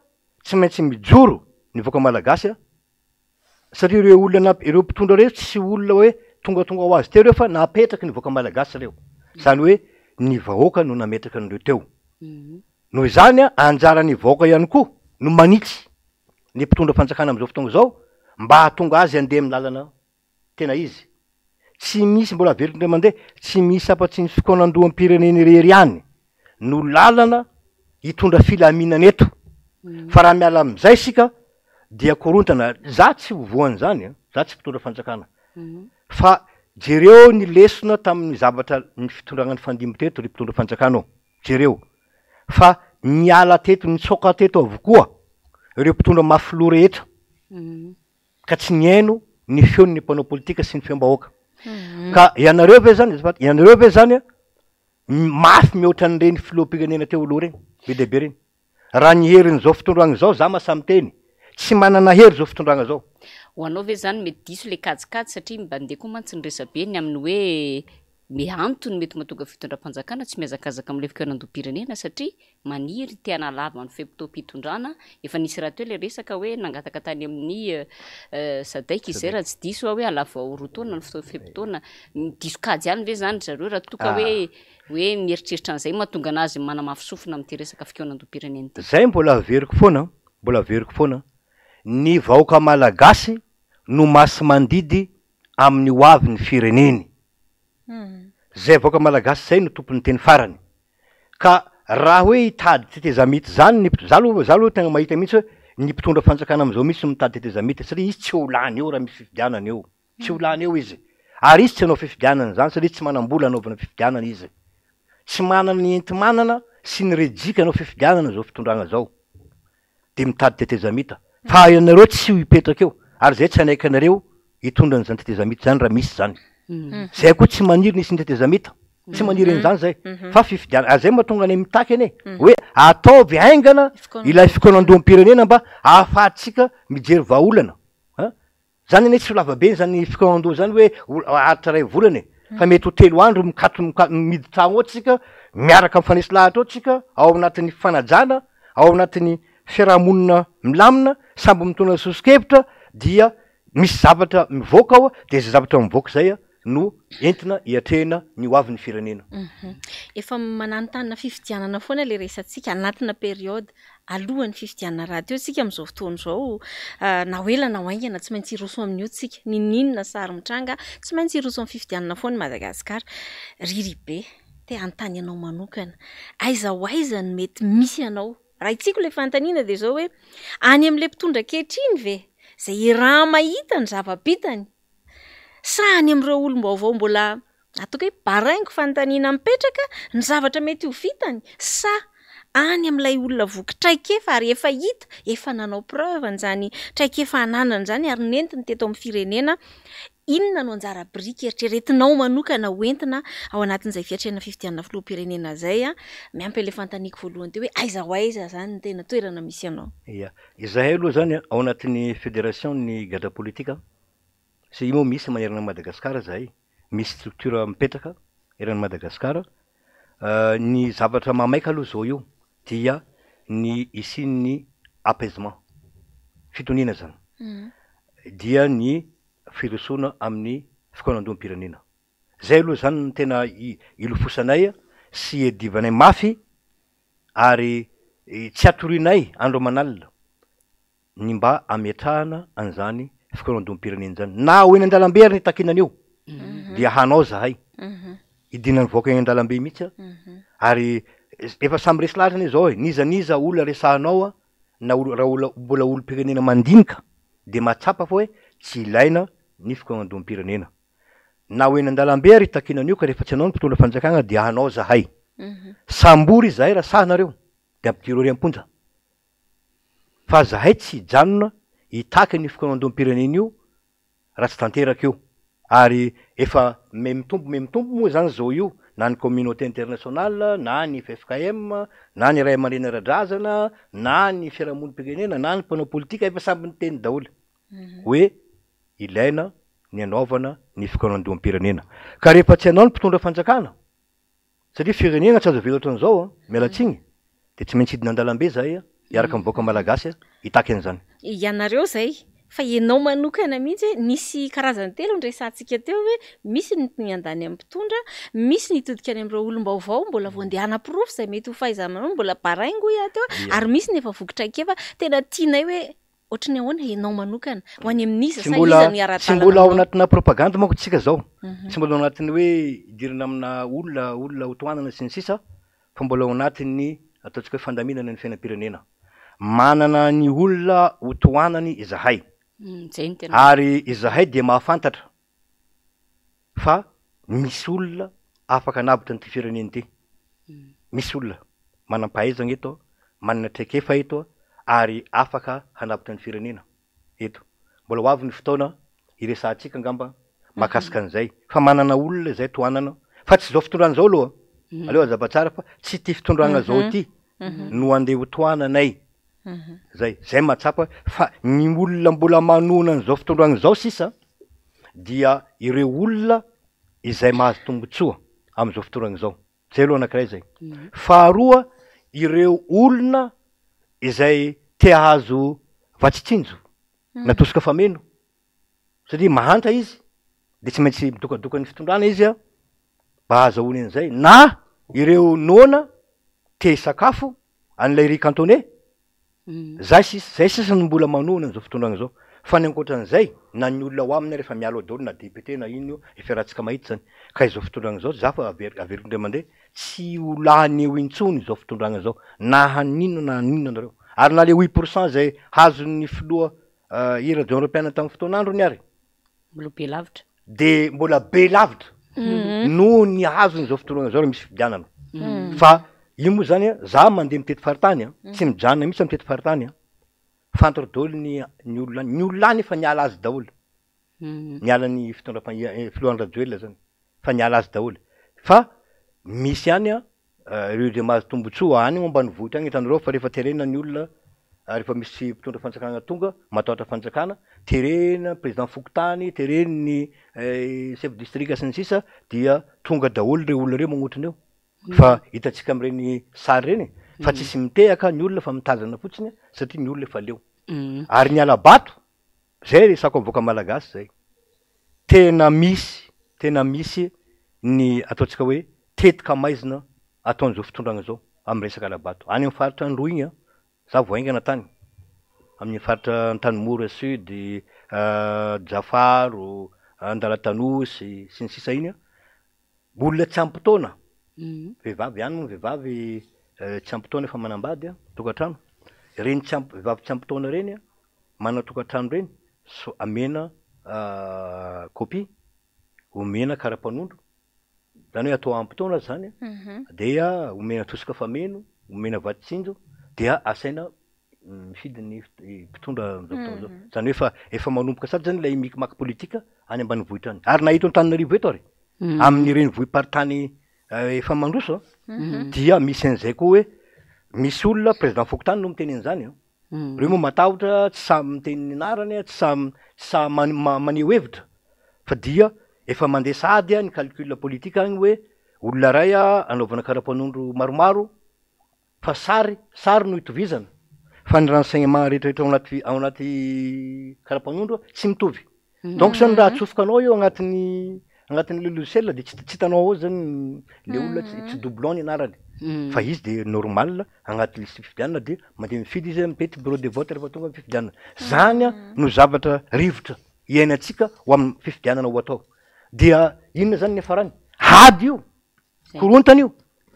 tsy maintsy mijoro ny vahoaka malagasy satria ireo olona na ireo mpitondra ireo tsy olona hoe tongatonga ho azy teo ireo fa napetraky ny vahoaka malagasy ireo. Izany hoe ny vahoaka no nametraka an'ireo teo. Noho izany anjaran'ny vahoaka ihany koa no manitsy ny mpitondra fanjakana amin'izao fotoana izao mba hahatonga azy handeha amin'ny lalana tena izy. Tsy misy, mbola averiko indray mandeha, tsy misy afa-tsy ny fikaonandoham-pirenena irery ihany no lalana hitondra filaminana eto. Fa raha miala amin'izay isika dia korontana. Za tsy ho voan'izany an, za tsy mpitondra fanjakana. Fa jereo ny lesona tamin'ny zavatra ny fitondrana nifandimby teto ry mpitondra fanjakana ô. Jereo fa niala teto, nitsoaka teto avokoa ireo mpitondra mafy loha rehetra. Ka tsy nihaino ny feon'ny mpanao politika sy ny feom-bahoaka. Ka ianareo ve zany, azafady, ianareo ve zany mafy mihoatra an'ireny filoham-pirenena teo aloha ireny, be dia be ireny? Raha ny herin'izao fitondrana izao, za mahasahy miteny, tsy manana hery izao fitondrana izao. Ho anao ve zany mety diso le kajikajy satria mba ndeha koa mantsy ny resabe ny amin'ny hoe me antony mety mahatonga fitondram-panjakana tsy mihazakazaka amin'ilay fikaonandoham-pirenena satria maniry te hanalava ny fe-potoam-pitondrana, efa nisy rahateo ilay resaka hoe nangataka tany amin'ny Sadec izay raha tsy diso aho hoe halavao 2 taona ny fe-potoana, diso kajy ihany ve izany ry zareo raha toa ka hoe hoe mieritreritra an'izay mahatonga an'azy manamafy sofina amin'ity resaka fikaonandoham-pirenena ity? Zay mbola averiko foana, mbola averiko foana, ny vahoaka malagasy no masi-mandidy amin'ny ho avin'ny fireneny. Zay vahoaka malagasy zay no tompon'ny teny farany. Ka raha hoe hitady tetezamita zany ny mpitondra, za aloha za aloha tegna mahita mihitsy hoe ny mpitondra fanjakana amizao mihitsy no mitady tetezamita satria izy tsy ho lany eo raha misy fifidianana eo, tsy ho lany eo izy, ary izy tsy hanao fifidianana zany satria tsy manam-bola hanaovana fifidianana izy, tsy manana ny enti-manana sy ny rejika hanao fifidianana zao fitondragna zao. dia mitady tetezamita fa ianareo tsy ho hipetraka eo ary zay tsy hanaiky anareo hitondra an'izany tetezamita zany raha misy zany. Zay koa tsy maniry ny hisian'ny tetezamita, tsy maniry an'izany zay fa fifidianana, ary zay mahatonga anay mitaky anie hoe ataovy haingana ilay fikaonandoham-pirenena mba ahafahantsika mijery vahaolana. Zany anie tsy ho lava be zany fikaonandoha zany hoe haharitra iray volana e, fa mety ho 3 andro mikato mihidy tragno ao tsika, miaraka mifanesy lahatra ao tsika, ao anatin'ny fifanajana, ao anatin'ny fiarahamonina milamina, samby mitondra soso-kevitra dia misy zavatra mivoaka ao, dia zay zavatra mivoaka zay no entina hiatrehina ny ho avin'ny firenena. Efa mananontanona fifidianana foana ilay resatsika anatina période alohan'ny fifidianana rahateo isika amin'izao fotoana izao, na ho ela na ho haingana tsy maintsy hiroso amin'io tsika, n'inon'inona sary mitranga tsy maintsy hiroso amin'ny fifidianana foana i Madagasikara. Riribe, te hanontany anao manokana, aiza ho aiza no mety misy anao? Raha hitsiko ilay fanontaniana dia izao hoe, any amin'ilay mpitondra ankehitriny ve, izay iaraha-mahita ny zava-bitany, Sa any amin'ireo olom-baovao mbola ataoko hoe baraingo fanontaniana mipetraka ny zavatra mety ho vitany sa any amin'ilay olona voky traikefa ary efa hita, efa nanao preuve an'izany traikefa ananany izany ary nentiny teto amin'ny firenena? Inona no anjara biriky eritreretinao manokana ho entina ao anatin'izay fiatrehana fifidianana filoham-pirenena izay? Miampy an'ilay fanontaniako voalohany teo hoe aiza ho aiza izany ny tena toerana misy anao? Ia. Izahay aloha izany ao anatin'ny federation-n'ny gadra politika Satria moa misy manerana an'i Madagasikara izahay, misy structure mipetraka eran'i Madagasikara. Ny zavatra mahamaika aloha izao io dia ny hisian'ny apaisement, fitoniana izany, dia ny firosoana amin'ny fikaonandoham-pirenena. Izay aloha izany no tena ilofosanay sy iadivanay mafy ary tsy atorianay andro aman'alina. ny mba hametrahana an'izany fikaonandoham-pirenena izany. Na ho eny an-dalambe ary ny hitakiana an'io dia hanao zahay. Hidinan'ny vahoaka eny an-dalambe mihitsy a. Ary efa samy resy lahatra anie izao e, n'iza n'iza olona resahanao a, na olo- raha olona mbola olom-pirenena mandinika dia mahatsapa fa hoe tsy ilaina ny fikaonandoham-pirenena. Na ho eny an-dalambe ary hitakiana an'io ka rehefa tsy hanao ny mpitondra fanjakana dia hanao zahay. Sambory izahay raha sahy nareo dia ampidiro ery am-ponja. Fa zahay tsy hijanona hitaky an'io fikaonandoham-pirenena io raha tsy tanteraka io. Ary efa mihamitombo mihamitombo moa izany izao io, na ny communauté internationale, na ny ffkm, na ny ray aman-dreny ara-drazana, na ny fiarahamonim-pirenena, na ny mpanao politika, efa samby niteny daholo hoe ilaina ny hanaovana ny fikaonandoham-pirenena. Ka rehefa tsy hanao ny mpitondra fanjakana, satria firenena tsy azo avela ohatran'izao an, miala tsiny, dia tsy maintsy hidina an-dalambe izahay hiaraka amin'ny vahoaka malagasy hitaky an'izany. Ianareo izay, fa ianao manokana mihitsy hoe nisy karazany telo niresahantsika teo hoe misy ny miandany amin'ny mpitondra, misy ny hitodika any amin'ireo olom-baovao mbola vao andeha hanaporofo izay mety ho fahaiza-manao, mbola baraingo hoy aho teo, ary misy ny efa voky traikefa. Tena tianay hoe ohatry ny ahoana ianao manokana, ho any amin'iza Tsy sa mbola iza no tsy hiara-dalana mbola ao aminao? anatina propagandy manko tsika zao, tsy mbola ao anatin'ny hoe hidirana amina olona, olona ho tohanana sy ny sisa fa mbola ao anatin'ny ataontsika hoe fandaminana ny fiainam-pirenena. Manana ny olona ho tohanany izahay. Izay no tena. Ary izahay dia mahafantatra fa misy olona afaka hanavotra an'ity firenena ity. Misy olona manam-pahaizana eto, manana traikefa eto ary afaka hanavotra ny firenena eto. Mbola ho avy ny fotoana hiresahantsika angamba mahakasika an'izay fa manana olona izay tohanana fa tsy izao fitondrana izao aloha, aleo hazava tsara fa tsy ity fitondrana izao ity no andeha ho tohananay. Zay, zay mahatsapa fa ny olona mbola manohana an'izao fitondrana izao sisa dia ireo olona izay mahazo tombotsoa amin'izao fitondrana izao. Zay aloha anankiray zay. Faharoa, ireo olona izay te hahazo vatsy tsinjo na tosika fameno satria mahantra izy de tsy maintsy midokadoka ny fitondrana izy a mba hahazahoany an'izay, na ireo noana te hisakafo an'ilay riz cantonais, zay sisa, zay sisa no mbola manohana an'izao fitondrana izao, fa ny ankoatran'izay na ny olona ao aminy ary efa miala ao daholo na député na inona io, efa iarahantsika mahita izany, ka izao fitondrana izao za fa averiko indray mandeha, tsy ho lany eo intsony izao fitondrana izao na haninona na haninona nareo, ary na le 8% izay azon'ny filoha I Rajaonarimampianina tamin'ny fotoan'androny ary. Mbola be lavitra. De mbola be lavitra noho ny azony izao fotoana izao raha misy fifidianana. Fa io moa zany a, za mandeha mitety faritany a, tsy mijanona mihitsy mitety faritany a. Fantaro daholo ny ny olona any, ny olona any efa niala azy daholo. Niala ny fitondram-pa- filoha Andry Rajoelina zany fa niala azy daholo. Fa misy ihany a Ireo izay mahazo tombotsoa any ambanivohitra any hitanareo fa rehefa terena ny olona rehefa misy mpitondra fanjakana tonga matahotra fanjakana terena président fokontany tereny ny chef district sy ny sisa dia tonga daholo ireo olona ireo magnotrona eo fa hitantsika amin'ireny sary ireny fa tsisy mitehaka ny olona fa mitazana fotsiny satria ny olona efa leo ary ny hala-bato Zay resako avoaka malagasy zay. Tena misy, tena misy ny ataontsika hoe tetika maizina ataon'izao fitondrana izao amin'ny resaka hala-bato. Any amin'ny faritra Androy iny an, za vao haingana tany, amin'ny faritra Antanimora Sud, Jafaro, Andalatanosy, sy ny sisa iny an, Olona tsy ampy taona, vehivavy ihany moa ny vehivavy tsy ampy taona efa manambady an, tokantrano, ireny tsy ampy, vehivavy tsy ampy taona ireny an, manana tokantrano ireny, so amena copie, omena kara-panondro, izany hoe atao ampy taona izany an, dia omena tosika fameno, omena vatsy tsinjo, dia asaina mifidy ny mpitondra amin'izao fotoana izao. Izany hoe efa efa manomboka sady zany ilay micmac politique any ambanivohitra any. Ary na eto Antananarivo eto ary, amin'ny renivohi-paritany efa mandroso dia misy an'izay koa hoe misy olona président fokontany no miteny an'izany an. Ireo moa matahotra tsy sahy miteny ny anarany, tsy sahy tsy sahy maneho hevitra fa dia efa mandeha sahady ny calcul politique any hoe olona iray anaovana kara-panondro maromaro Fa sary, sary no itovizana, fa ny renseignement rehetra rehetra ao anaty ao anaty karapanondro tsy mitovy. Donc zany raha atsofoka anao io agnatin'ny agnatin'le logiciel de tsy tsy hitanao ao zany le olona tsy tsy doublon ny anarany. Fa izy de normal agnaty liste fifidianana de mandeha mifidy izy mipety bureau de vote rehefa tonga ny fifidianana. Zany no zavatra rivotra iainantsika ho amin'ny fifidianana ho atao. Dia inona zany ny hiafarany? Ady io! Korontana io.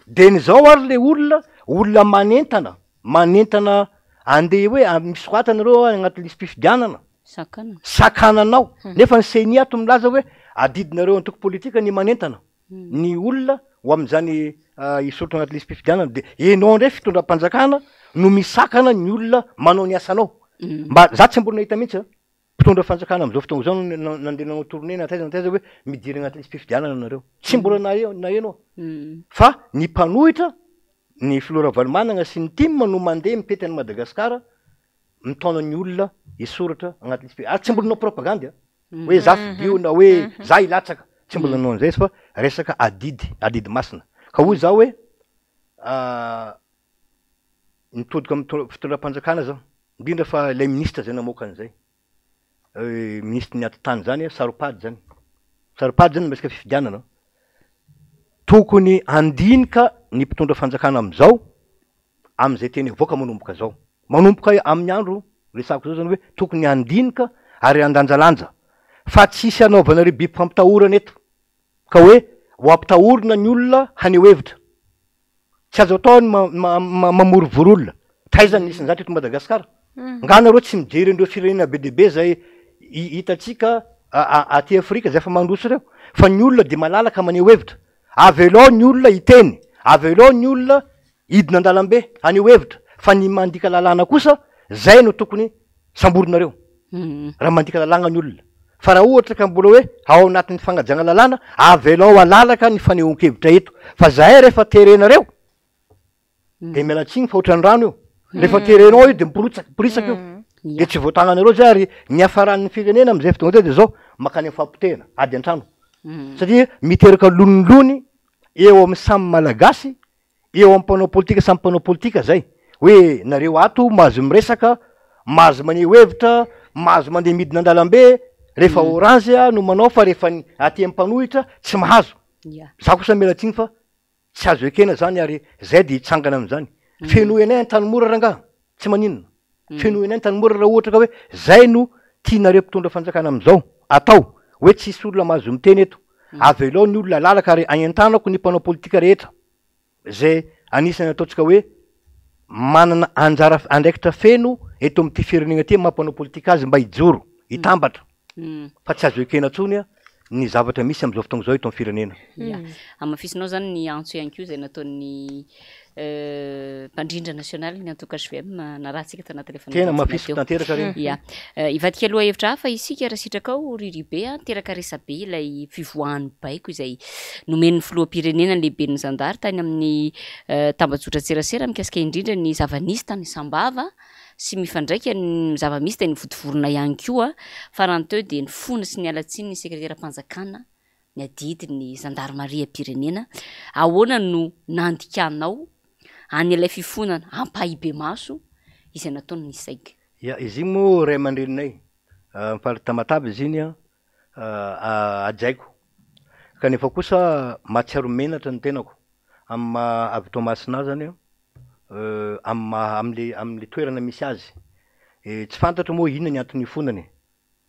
De ny zao ary le olona, olona manentana, manentana andeha hoe misorata nareo agnaty lisi-pifidianana. Sakanana. Sakananao. Nefa ny CENI ato milaza hoe adidinareo antoko politika ny manentana ny olona ho amin'izany hisoratra agnaty lisi-pifidianana. De enao ndray fitondram-panjakana no misakana ny olona manao ny asanao. Mba, za tsy mbola nahita mihitsy an. Mpitondra fanjakana amin'izao fotoana izao no nandeha nanao tournée na taiza na taiza hoe midira anaty lisi-pifidianana nareo. Tsy mbola naheno aho. Fa ny mpanohitra, ny filoha Ravalomanana sy ny tim no mandeha mitety an'i Madagasikara mitaona ny olona hisoratra anaty lisi-pifidianana. Ary tsy mbola nanao propagandy an. Hoe za fidio na hoe za hilatsaka. Tsy mbola nanao an'izay izy fa resaka adidy, adidy masina. Ka hoy za hoe nitodika amin'ny fitondram-panjakana za, indrindra fa ilay minisitra izay namoaka an'izay. Minisitry ny atitany izany, saro-pady izany. Saro-pady izany ny resaka fifidianana. Tokony handinika ny mpitondra fanjakana amin'izao, amin'izay teny avoaka manomboka izao. Manomboka amin'ny andro resahako izao izany hoe tokony handinika ary handanjalanja fa tsisy hanaovana ireo biby fampitahorana eto ka hoe ho ampitahorina ny olona haneho hevitra. Tsy azo atao ny mamorivory olona. Taiza no nisy an'izany teto Madagasikara? Nga nareo tsy mijery an'ireo firenena be dia be izay hitantsika aty Afrika izay efa mandroso ireo? Fa ny olona dia malalaka maneho hevitra. Avelao ny olona hiteny, avelao ny olona hidina an-dalambe haneho hevitra. Fa ny mandika lalàna kosa, zay no tokony samborinareo. Raha mandika lalàna ny olona. Fa raha ohatra ka mbola hoe ao anatin'ny fagnajana lalàna, avelao halalaka ny fanehoan-kevitra eto. Fa zahay rehefa terenareo, de miala tsiny fa ohatran'ny rano io. Rehefa terenao io de miporitsaka, miporitsaka io. De tsy voatagnanareo zay ary ny hiafaran'ny firenena amin'izay fotoana izay de zao, mankany amin'ny fampotehana, ady an-trano. Satria miteraka lonilony eo amin'ny samy Malagasy Eo amin'ny mpanao politika samy mpanao politika zay, hoe nareo ato mahazo miresaka, mahazo maneho hevitra, mahazo mandeha midina an-dalambe, rehefa orange no manao fa rehefa ny aty amin'ny mpanohitra tsy mahazo. Za kosa miala tsiny fa tsy azo ekena zany ary zay de hitsangana amin'izany. Fenoy anay Antanimora rangaha, tsy maninona. Fenoy anay Antanimora raha ohatra ka hoe zay no tianareo mpitondra fanjakana amin'izao atao, hoe tsisy olona mahazo miteny eto. Avelao ny olona halalaka ary aentanako ny mpanao politika rehetra. izay anisan'ny ataontsika hoe manana anjara andraikitra feno eto amin'ity firenena ity maha mpanao politika azy mba hijoro, hitambatra fa tsy azo ekena intsony ny zavatra misy amin'izao fotoana izao eto amin'ny firenena. Ya. Hamafisinao izany ny antso ihany koa izay nataon'ny mpandrindra nasionaly ny antoko HVM narahantsika tao anatin'ilay Tena fanadihadiana hamafisiko teo. tanteraka ireny. Ya. Hivadika lohahevitra hafa isika raha sitrakao ry Ribe a, niteraka resabe ilay fivoahan'ny baiko izay nomen'ny filoham-pirenena ny lehiben'ny zandary tany amin'ny tambajotran-tserasera mikasika indrindra ny zava-nisy tany Sambava sy mifandraika ny zava-misy teny Vontovorona ihany koa. Farany teo dia nifona sy niala tsiny ny sekreteram-panjakana niadidy ny zandarimariam-pirenena. Ahoana no nandikanao an'ilay fifonana ampahibemaso izay nataon'ny Seg? Ya, izy iny moa ray aman-dreninay, mifaly Tamatave izy iny an, hajaiko. Kanefa kosa mahatsiaro menatra ny tenako amin'ny maha avy Toamasina ahy zany an, amin'ny maha am'le am'le toerana misy azy. Tsy fantatro moa inona ny antony nifonany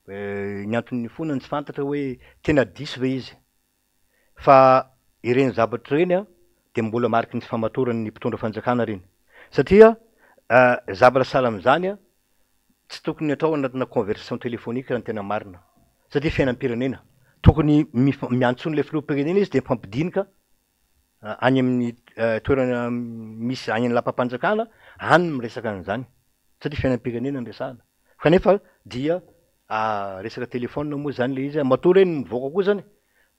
e, ny antony nifonany tsy fantatra hoe tena diso ve izy. Fa ireny zavatra ireny an dia mbola mariky ny tsy famatoran'ny mpitondra fanjakana ireny. Satria zavatra sahala amin'izany an, tsy tokony atao anatina conversation téléphonique raha ny tena marina. Satria fiainam-pirenena. Tokony miantso an'ilay filoham-pirenena izy dia mifampidinika any amin'ny toerana misy any amin'ny lapam-panjakana, any no miresaka an'izany. Satria fiainam-pirenena no resahana. Kanefa dia resaka téléphone moa zany le izy, matoa reny mivoaka koa zany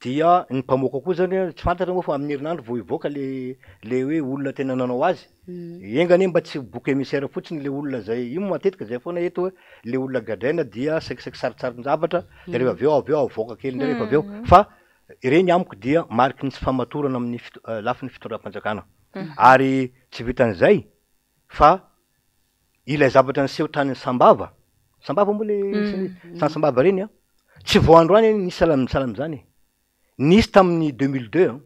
dia ny mpamoaka koa zany tsy fantatra moa fa amin'ny herinandro vao hivoaka le le hoe olona tena nanao azy, enga anie mba tsy ho bouc émissaire fotsiny le olona zay, io moa matetika zay foana eto hoe le olona gadraina dia saikisaiky sarintsarin-javatra de rehefa avy eo avy eo avoaka kely indray rehefa avy eo fa ireny amiko dia mariky ny tsy fahamatorana amin'ny lafiny fitondram-panjakana ary tsy vitan'izay fa Ilay zavatra niseho tany Sambava, Sambava moa le tany Sambava ireny an, tsy vao androany anie nisy sahala sahala amin'izany e. Nisy tamin'ny 2002 an,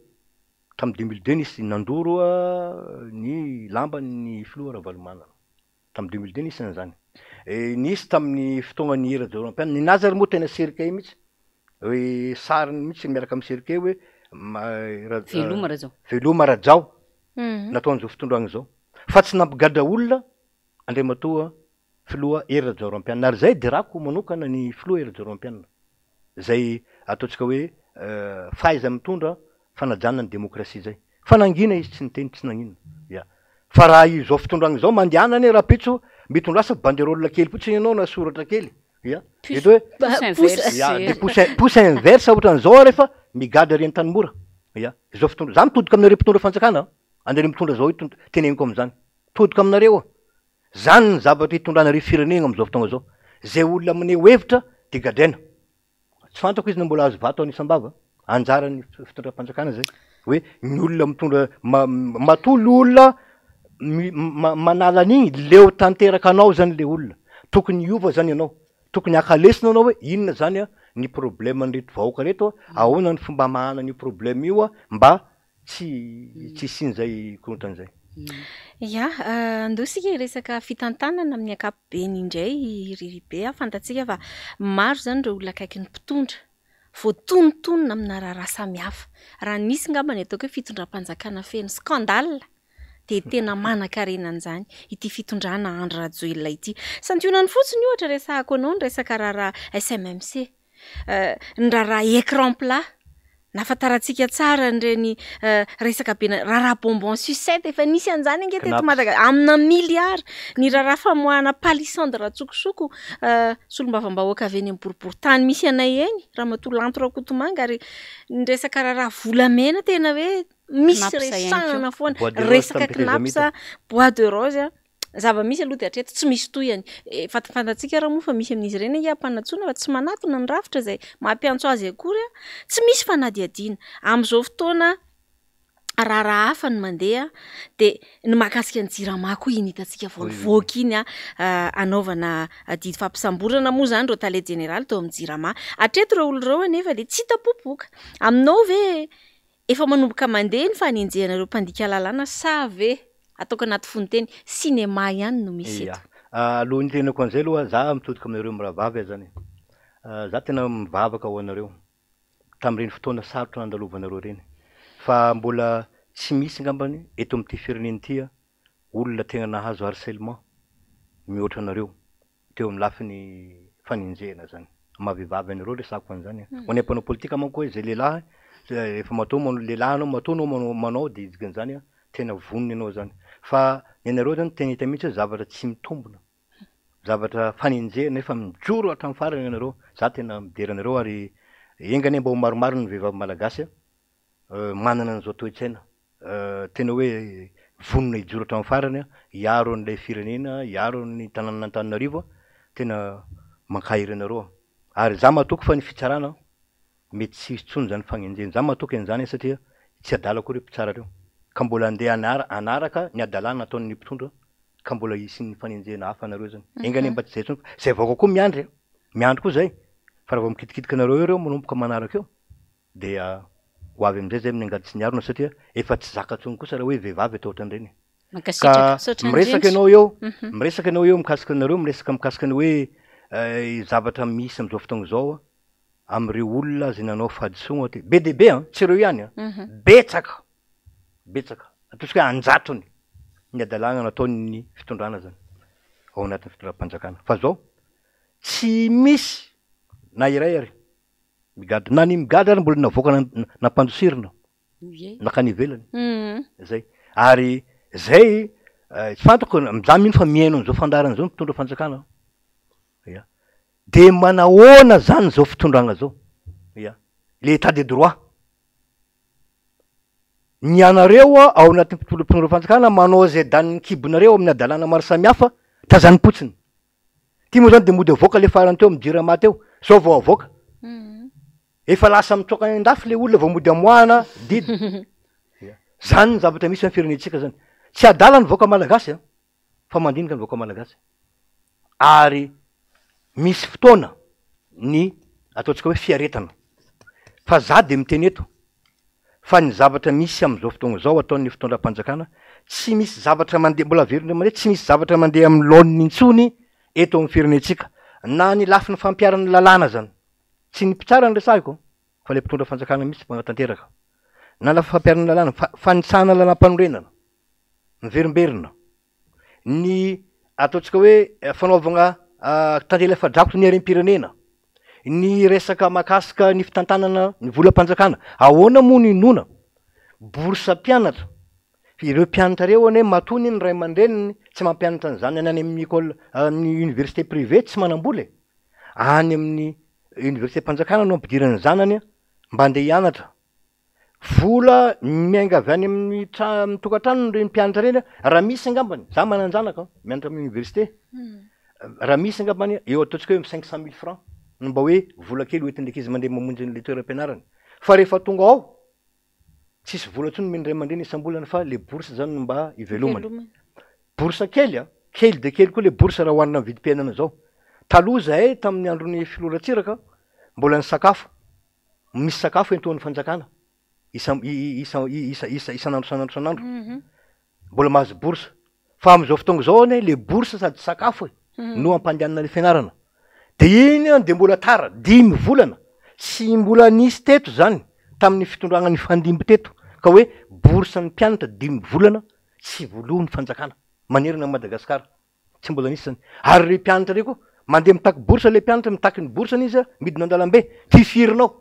tamin'ny 2002 nisy nandoro ny lamban'ny filoha Ravalomanana, tamin'ny 2002 nisy an'izany. Nisy tamin'ny fotoanan'i Hery Rajaonarimampianina, ninazy ary moa tena cercueil mihitsy, hoe sariny mihitsy miaraka amin'ny cercueil hoe Veloma Rajao. Veloma Rajao, nataon'izao fitondrana izao. Fa tsy nampigadra olona Andriamatoa Filoha Hery Rajaonarimampianina. Ary izay derako manokana ny Filoha Hery Rajaonarimampianina, izay ataontsika hoe fahaiza-mitondra fanajana ny demokrasia izay. Fa nangina izy tsy niteny, tsy naninona. Ya. Fa raha izao fitondrana izao mandehana anie rahampitso mitondrasa banderole kely fotsiny ianao na soratra kely. Ya. Mety hoe Pouce inverse. Ya, dia pouce pouce inverse ohatran'izao ary efa migadra ery Antanimora. Ya. Izao fitondra, za mitodika aminareo mpitondra fanjakana an. Anareo mitondra zao ito teneniko amin'izany. Todika aminareo aho. Zany ny zavatra hitondranareo firenena amin'izao fotoana izao. Zay olona maneho hevitra dia gadraina. Tsy fantako izy na mbola azo vato any Sambava. Anjaran'ny fitondram-panjakana zay. Hoe ny olona mitondra matoa le olona manala an'igny, leo tanteraka anao zany le olona. Tokony hiova zany ianao. Tokony haka lesona anao hoe inona zany ny problème an'ireto vahoaka ireto, ahoana ny fomba hamahana an'io problème io mba tsy tsy hisian'izay korontana izay. Ya, andao isika hiresaka fitantanana amin'ny ankapobeny indray ry Ribe a. Fantatsika fa maro izany ireo olona akaiky ny mpitondra voatonontonona amina raharaha samihafa. Raha nisy angamba ny ataoko hoe fitondram-panjakana feno scandale dia tena manankarena an'izany ity fitondrana Andry Rajoelina ity. Santionany fotsiny ohatra resahako anao ny resaka raharaha SMMC. Ny raharaha écran plat, nahafantarantsika tsara an'ireny resaka be raharaha bonbon sucette, efa nisy an'izany ange teto Madagasikara, amina milliard. Ny raharaha famoahana palissandre an-tsokosoko, solombavambahoaka avy eny amin'ny boriborintany misy anay eny, Ramatoa Lanto Rakotomanga, ary ny resaka raharaha volamena tena hoe misy resahana foana, resaka cnaps, bois de rose. Zava-misy aloha dia hatreto tsy misy tohiny. Efa fantatsika ary moa fa misy amin'izy ireny ange ampanantsoina fa tsy manatona ny rafitra izay mampiantso azy akory. Tsy misy fanadihadiana. Amin'izao fotoana raharaha hafa no mandeha dia ny mahakasika ny Jirama koa iny hitantsika vao nivoaka iny hanaovana didy fampisamborana moa izany ireo tale jeneraly tao amin'ny Jirama. Hatreto ireo olona ireo anefa dia tsy hita popoka. Aminao ve Efa manomboka mandeha ny fanenjehana ireo mpandika lalàna sa ve, ataoko anaty fononteny, cinéma ihany no misy Ia. eto? Alohan'ny hitenenako an'izay aloha, za mitodika aminareo mirahavavy aho zany e. Za tena mivavaka ho anareo tamin'ireny fotoana sarotra nandalovanareo ireny. Fa mbola tsy misy angambany eto amin'ity firenena ity olona tena nahazo harcèlement mihoatra anareo. teo amin'ny lafiny fanenjehana zany. Maha vehivavy anareo resahako an'izany a. Ho anay mpanao politika manko hoe zay lehilahy efa matoa manao lehilahy anao matoa anao manao manao de dikan'izany a tena vonona ianao zany. Fa ny anareo zany tena hita mihitsy hoe zavatra tsy mitombina, zavatra fanenjehana nefa mijoro hatramin'ny farany ianareo. Za tena midera anareo ary enga anie mba ho maromaro ny vehivavy malagasy a manana an'izao toe-tsaina. Tena hoe vonona hijoro hatramin'ny farany hiaro an'ilay firenena, hiaro ny tanànan'Antananarivo aho, tena mankahery anareo aho. Ary za matoky fa ny fitsarana mety tsy hisy intsony izany fagnenjehana, za matoky an'izany satria tsy adala akory ireo mpitsara ireo, ka mbola andeha hanaraka ny hadalana ataon'ny mpitondra ka mbola hisian'ny fanenjehana hafa anareo zany. Enga anie mba tsy izay intsony fa izay vahoaka koa miandry a, miandry koa zay, fa raha vao mikitikitika anareo eo ireo manomboka manaraka eo. Dia ho avy amin'izay zay amin'ny angady sy ny harona satria efa tsy zaka intsony kosa raha hoe vehivavy atao ohatran'ireny e. Mankasitraka. Ka Misaotra miresaka indrindra. ianao eo, miresaka ianao eo mikasika anareo, miresaka mikasika ny hoe zavatra misy amin'izao fotoana izao amin'ireo olona izay nanao fahadisoana te- be dia be an, tsy ireo ihany an, betsaka, betsaka, ataontsika hoe an-jatony ny hadalana nataon'ny fitondrana zany ao anatin'ny fitondram-panjakana. Fa zao, tsy misy na iray ary Migadra. Na ny migadra ary mbola navoaka nampandosirina. Nankany ivelany. Zay. Ary zay tsy fantako, za mino fa mihaino an'izao fandaharana izao ny mpitondra fanjakana. Ya. De manahoana zany zao fitondrana zao? Ya. Le état de droit. Ny anareo ao anatin'ny mpitondra fanjakana manao izay danin'ny kibonareo amin'ny hadalana maro samihafa, tazanim-potsiny. Ty moa zany de mody avoaka le farany teo am jirama teo, zao vao avoaka. Efa lasa mitsoaka any andafy le olona vao mody amoahana didy. Zany ny zavatra misy am firenentsika zany. Tsy adala ny vahoaka malagasy an, fa mandinika ny vahoaka malagasy. Ary misy fotoana ny ataontsika hoe fiaretana. Fa za de miteny eto, Fa ny zavatra misy amin'izao fotoana izao ataon'ny fitondram-panjakana, tsy misy zavatra mandeha, mbola averiko indray mandeha, tsy misy zavatra mandeha amin'ny laoniny intsony eto amin'ny firenentsika, na ny lafiny fampiharana ny lalàna izany, tsy ny mpitsara no resahiko fa ilay mpitondra fanjakana mihitsy mpanatanteraka, na lafiny fampiharana ny lalàna, fanitsahana lalàmpanorenana, miverimberina. ny ataontsika hoe fanaovagna tantely afa-drakotra ny harem-pirenena, ny resaka mahakasika ny fitantanana ny volam-panjakana, ahoana moa no inoana bourse mpianatra, ireo mpianatra ireo anie matoa anie ny ray aman-dreniny tsy mampianatra ny zanany any amin'ny école amin'ny université privée tsy manam-bola e, any amin'ny université-mpanjakana no ampidirany ny zanany mba andeha hianatra. Vola miainga avy any amin'ny tra- amin'ny tokantranony ireny mpianatra ireny a, raha misy angambany, za manan-janaka an, mianatra amin'ny université, raha misy angambany eo ataontsika hoe cinq cent mille francs. no mba hoe vola kely hoentin'ny ankizy mandeha mamonjy an'ilay toeram-pianarana. Fa rehefa tonga ao, tsisy vola intsony omen'ny ray aman-dreny isam-bolana fa le bourse zany no mba ivelomany. Bourse kely a, kely dia kely koa le bourse raha hohanina amin'ny vidim-piainana zao. Taloha zahay tamin'ny andron'ny filoha Ratsiraka, mbola nisakafo, misy sakafo entohan'ny fanjakana isa isa isa isa isan'andro isan'andro isan'andro. Mbola mahazo bourse. Fa amin'izao fotoana izao anie le bourse sady sakafo e, no ampandehanana le fianarana. De iny an de mbola tara, dimy volana, tsy mbola nisy teto zany tamin'ny fitondrana nifandimby teto ka hoe bourse ny mpianatra dimy volana tsy voaloa ny fanjakana manerana an'i Madagasikara. Tsy mbola nisy zany. Ary re mpianatra re koa, mandeha mitaky bourse le mpianatra, mitaky ny bourse-ny izy, midina an-dalambe, tifirinao.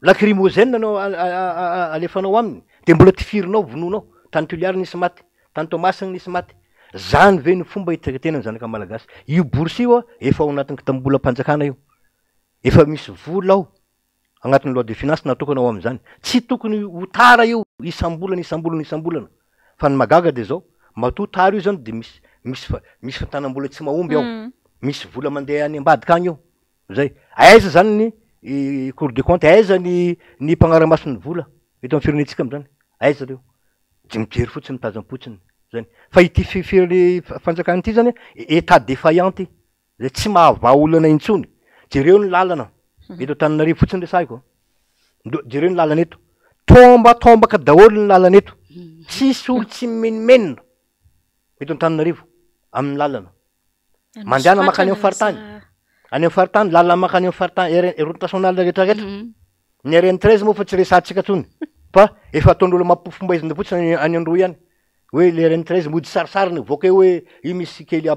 Lacrymogène no alefanao aminy, de mbola tifirinao, vonoinao. Tany Toliara nisy maty, tany Toamasina nisy maty. Zany ve no fomba hiteratena ny zanaka malagasy? Io bourse io efa ao anatin'ny kitambolam-panjakana io. Efa misy vola ao. Agnatin'ny loi de finance natokana ho amin'izany. Tsy tokony ho tara io isam-bolana isam-bolana isam-bolana. Fa ny mahagaga dia izao, matoa tara io izany dia misy misy fa misy fitantanam-bola tsy mahomby ao. Misy vola mandeha any ambadika agny io. Zay. Aiza izany ny cour des comptes, aiza ny ny mpanara-maso ny vola eto amin'ny firenentsika amin'izany? Aiza ireo? Dia mijery fotsiny, mitazam-potsiny. Zany. Fa ity fi- fi- fanjakana ity izany, état défaillant ity. Izay tsy mahavaha olana intsony. Jereo ny lalana eto Antananarivo fotsiny resahiko. Jereo ny lalana eto. Tombatombaka daholo ny lalana eto. Tsisy olo tsy mimenomenona eto Antananarivo amin'ny lalana. Mandehana makany amin'ny faritany. Any amin'ny faritany, lalana makany amin'ny faritany, RN, route nationale rehetra rehetra. Ny RN 13 moa fa tsy resahantsika intsony fa efa ataon'olo mampifombaizina fotsiny any Androy any. Hoe le RN 13 mody sarisary nivoaka eo hoe io misy kely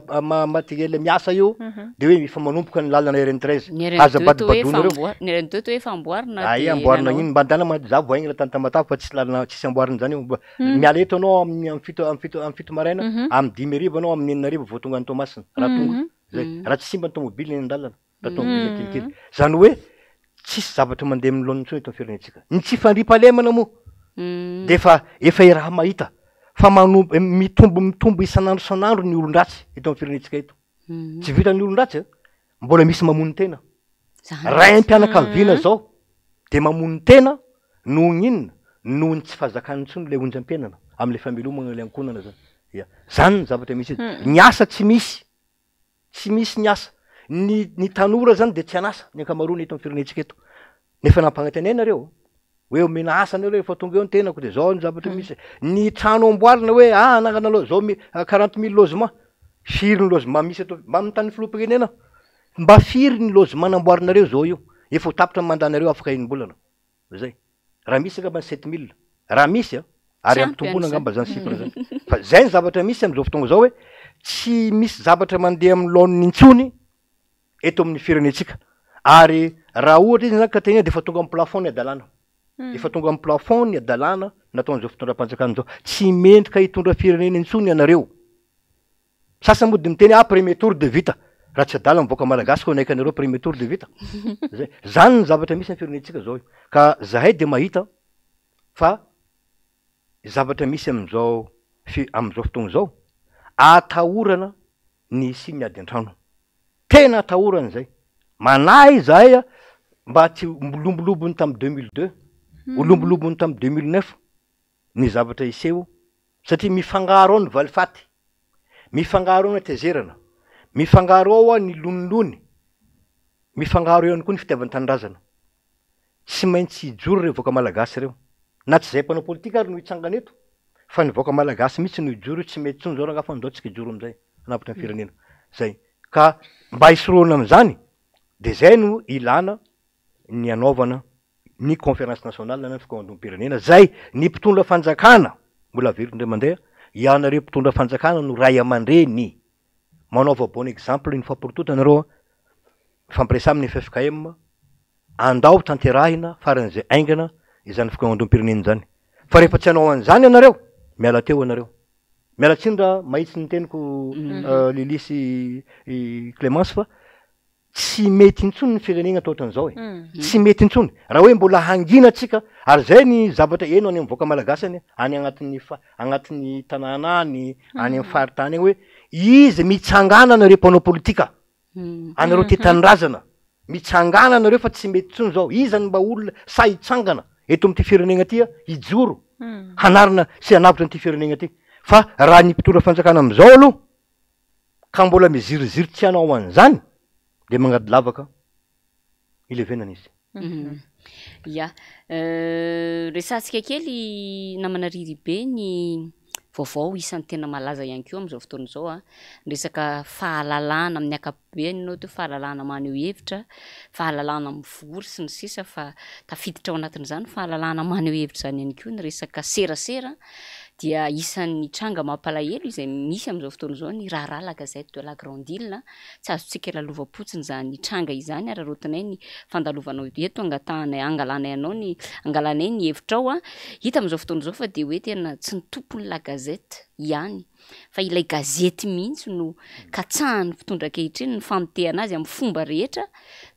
matériel miasa io de hoe efa manomboka ny lalana RN 13. Ny RN Aza 2 toa hoe badobadonareo. efa amboa-, ny RN 2 toa efa amboarina Aia de amboarina nanao iny, mba andana ma-, za voaingana tany Tamatave fa tsisy lalana, tsisy amboarina zany io. Mba miala eto anao amin'ny, amin'ny fito, amin'ny fito, amin'ny fito maraina, amin'ny dimy hariva anao, amin'ny enina hariva vao tonga any Toamasina, raha tonga. Zay. Raha tsy simba ny tomobile eny an-dalana. Raha tomobile kelikely. Zany hoe tsisy zavatra mandeha amin'ny laoniny intsony eto amin'ny firenentsika. Ny tsy fandriampahalemana moa dia efa efa iaraha mahita fa manombo mitombo mitombo isan'andro isan'andro ny olon-dratsy eto amin'ny firenentsika eto. Tsy vitan'ny olon-dratsy a, mbola misy mamono tena. Raim-pianakaviana zao dia mamono tena noho ny inona? Noho ny tsy fahazakany intsony ilay onjam-piainana amin'ilay famelomana ilay ankohonana zany. Ya, zany ny zavatra misy eto. Ny asa tsy misy. Tsy misy ny asa. Ny ny tanora zany dia tsy an'asa ny ankamaroany eto amin'ny firenentsika eto. Nefa nampanantenaina ireo hoe omena asa nareo rehefa tonga eo ny tenako dia zao ny zavatra misy. Ny trano amboarina hoe ah hanangana lo- zao mi- quarante mille logements. Firy ny logement misy eto mba amin'ny filoham-pirenena? Mba firy ny logement namboarinareo zao io? Efa ho tapitra ny mandat-nareo afaka enim-bolana. Zay. Raha misy angamba ny 7000. Raha misy an, ary Tsy ampy ampitomboina an'izany. angamba zany chiffre zany. Fa zay ny zavatra misy amin'izao fotoana izao hoe tsy misy zavatra mandeha amin'ny laoniny intsony eto amin'ny firenentsika. Ary raha ohatra izy zany ka tenena dia efa tonga amin'ny plafond ny hadalana. Efa tonga amin'ny plafond ny hadalana nataon'izao fitondram-panjakana izao. Tsy mendrika hitondra firenena intsony ianareo. Sasany moa de miteny ah premier tour de vita, raha tsy adala mivoaka malagasy ko hanaiky anareo premier tour de vita. Zay, zany ny zavatra misy am firenentsika zao io. Ka zahay de mahita fa zavatra misy amizao fi- amizao fotoagna zao, atahorana ny hisian'ny ady an-trano. Tena atahorana zay. Manahy zahay a, mba tsy ho lombolobony tam 2002, ho lombolobony tam 2009 ny zavatra hiseho satria mifangaro ao ny valifaty, mifangaro ao ny hatezerana, mifangaro ao ny lonilony, mifangaro eo ihany koa ny fitiavan-tanindrazana. Tsy maintsy hijoro ireo vahoaka malagasy ireo. Na tsy izay mpanao politika ary no hitsangana eto fa ny vahoaka malagasy mihitsy no hijoro hoe tsy mety intsony izao rangaha fa ndao tsika hijoro amin'izay hanavotra ny firenena. Izay. Ka mba hisorohana amin'izany dia izay no ilana ny hanaovana ny conférence nationale na ny fikaonandoham-pirenena zay ny mpitondra fanjakana, mbola averiko indray mandeha, ianareo mpitondra fanjakana no ray aman-dreny, manaova bon exemple une fois pour toutes ianareo an, mifampiresaha amin'ny ffkm, andao tanterahina faran'izay haingana izany fikaonandoham-pirenena izany, fa rehefa tsy hanao an'izany ianareo, miala teo ianareo. Miala tsiny raha mahitsy ny teniko Lily sy i Clémence fa Tsy mety intsony ny firenena toa ohatran'izao e. Tsy mety intsony. Raha hoe mbola hangina tsika, ary zay ny zavatra heno any amin'ny vahoaka malagasy any, any agnatin'ny fa- agnatin'ny tanàna any, any amin'ny faritany any hoe izy mitsangana nareo mpanao politika, anareo tia tanindrazana. Mitsangàna nareo fa tsy mety intsony zao. Iza no mba olona sahy hitsangana eto amin'ity firenena ity hijoro hanarina sy hanavotra an'ity firenena ity. Fa raha ny mpitondra fanjakana amin'izao aloha ka mbola miziriziry tsy hanao an'izany dia mangady lavaka ilevenana izy. Ya. Resahantsika kely namana Riribe ny vaovao isan'ny tena malaza ihany koa amin'izao fotoana izao a, ny resaka fahalalahana amin'ny ankapobeny ianao teo, fahalalahana maneho hevitra, fahalalahana mivory sy ny sisa fa tafiditra ao anatin'izany fahalalahana maneho hevitra izany ihany koa ny resaka serasera dia isan'ny tranga mampalahelo izay misy amin'izao fotoana izao ny raharaha La Gazette de la Grande Ile. Tsy azontsika lalovam-potsiny izany tranga izany ary arotinay ny fandalovanao eto angatahanay angalanay anao ny angalanay ny hevitrao a. Hita amin'izao fotoana izao fa dia hoe tena tsy ny tompon'ny La Gazette ihany fa ilay gazety mihitsy no katsahan'ny mpitondra ankehitriny ny famotehana azy amin'ny fomba rehetra.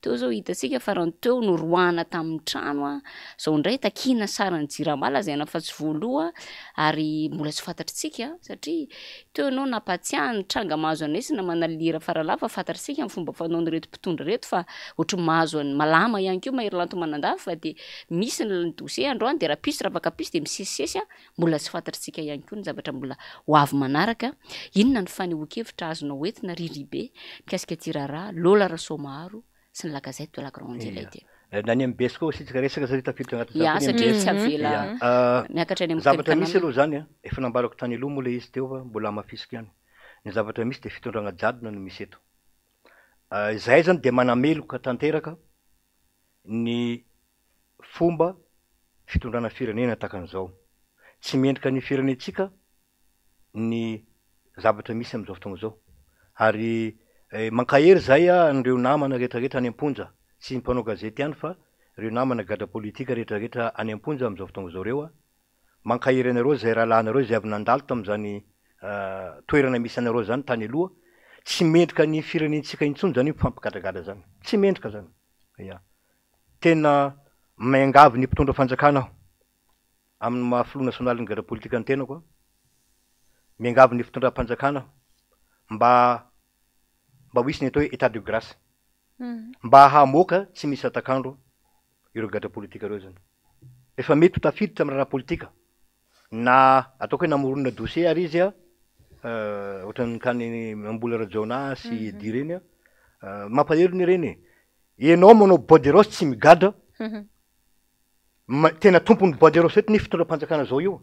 Teo izao hitantsika fa raha ny teo noroahana tamin'ny trano a, izao indray takiana saran'ny Jirama lazaina fa tsy voaloa ary mbola tsy fantatritsika satria Teo ianao nampatsiahy ny tranga mahazo anay sy namana Lira Faralahy fa fantatr'isika ny fomba fanaon'ireto mpitondra ireto fa ohatry ny mahazo an'i Malama ihany koa Mahery Lanto Manandafy fa dia misy ny dossier androany dia rahampitso ravakapiso dia misesisesy an, mbola tsy fantatr'isika ihany koa ny zavatra mbola ho avy manaraka. Inona ny fanehoan-kevitra azonao entina ry Ribe mikasika ity raharaha Lola Rasoamaharo sy ny La Gazette de la Grande Ile ity. Na ny MBS koa asiantsika resaka satria tafiditra anatin'izany koa ny MBS. Satria tsy avela miakatra any amin'ny Zavatra misy aloha izany an, efa nambarako tany aloha moa ilay izy teo fa mbola hamafisiko ihany. Ny zavatra misy dia fitondrana jadona no misy eto. Izahay izany dia manameloka tanteraka ny fomba fitondrana firenena tahaka an'izao. Tsy mendrika ny firenentsika ny zavatra misy amin'izao fotoana izao. Ary mankahery izahay an'ireo namana rehetra rehetra any am-ponja, tsy ny mpanao gazety ihany fa ireo namana gadra politika rehetra rehetra any am-ponja amin'izao fotoana izao ireo. Mankahery anareo izay rahalahinareo izay avy nandalo tamin'izany toerana misy anareo izany tany aloha. Tsy mendrika ny firenentsika intsony izany mifampigadragadra izany. Tsy mendrika izany. Ya. Tena miangavy ny mpitondra fanjakana aho. Amin'ny maha filoha nasionalin'ny gadra politika ny tenako, miangavy ny fitondram-panjakana mba mba ho hisy ny atao hoe état de grâce. Mba hamoaka tsy misy hatak'andro ireo gadra politika ireo izany. Efa mety ho tafiditra amin'ny raharaha politika na ataoko hoe namoronina dossier ary izy ohatran'ny kany Mbola Rajaonah sy Eddy ireny. Mampalahelo anie ireny e. Ianao manao bois de rose tsy migadra. Tena tompon'ny bois de rose eto ny fitondram-panjakana zao io.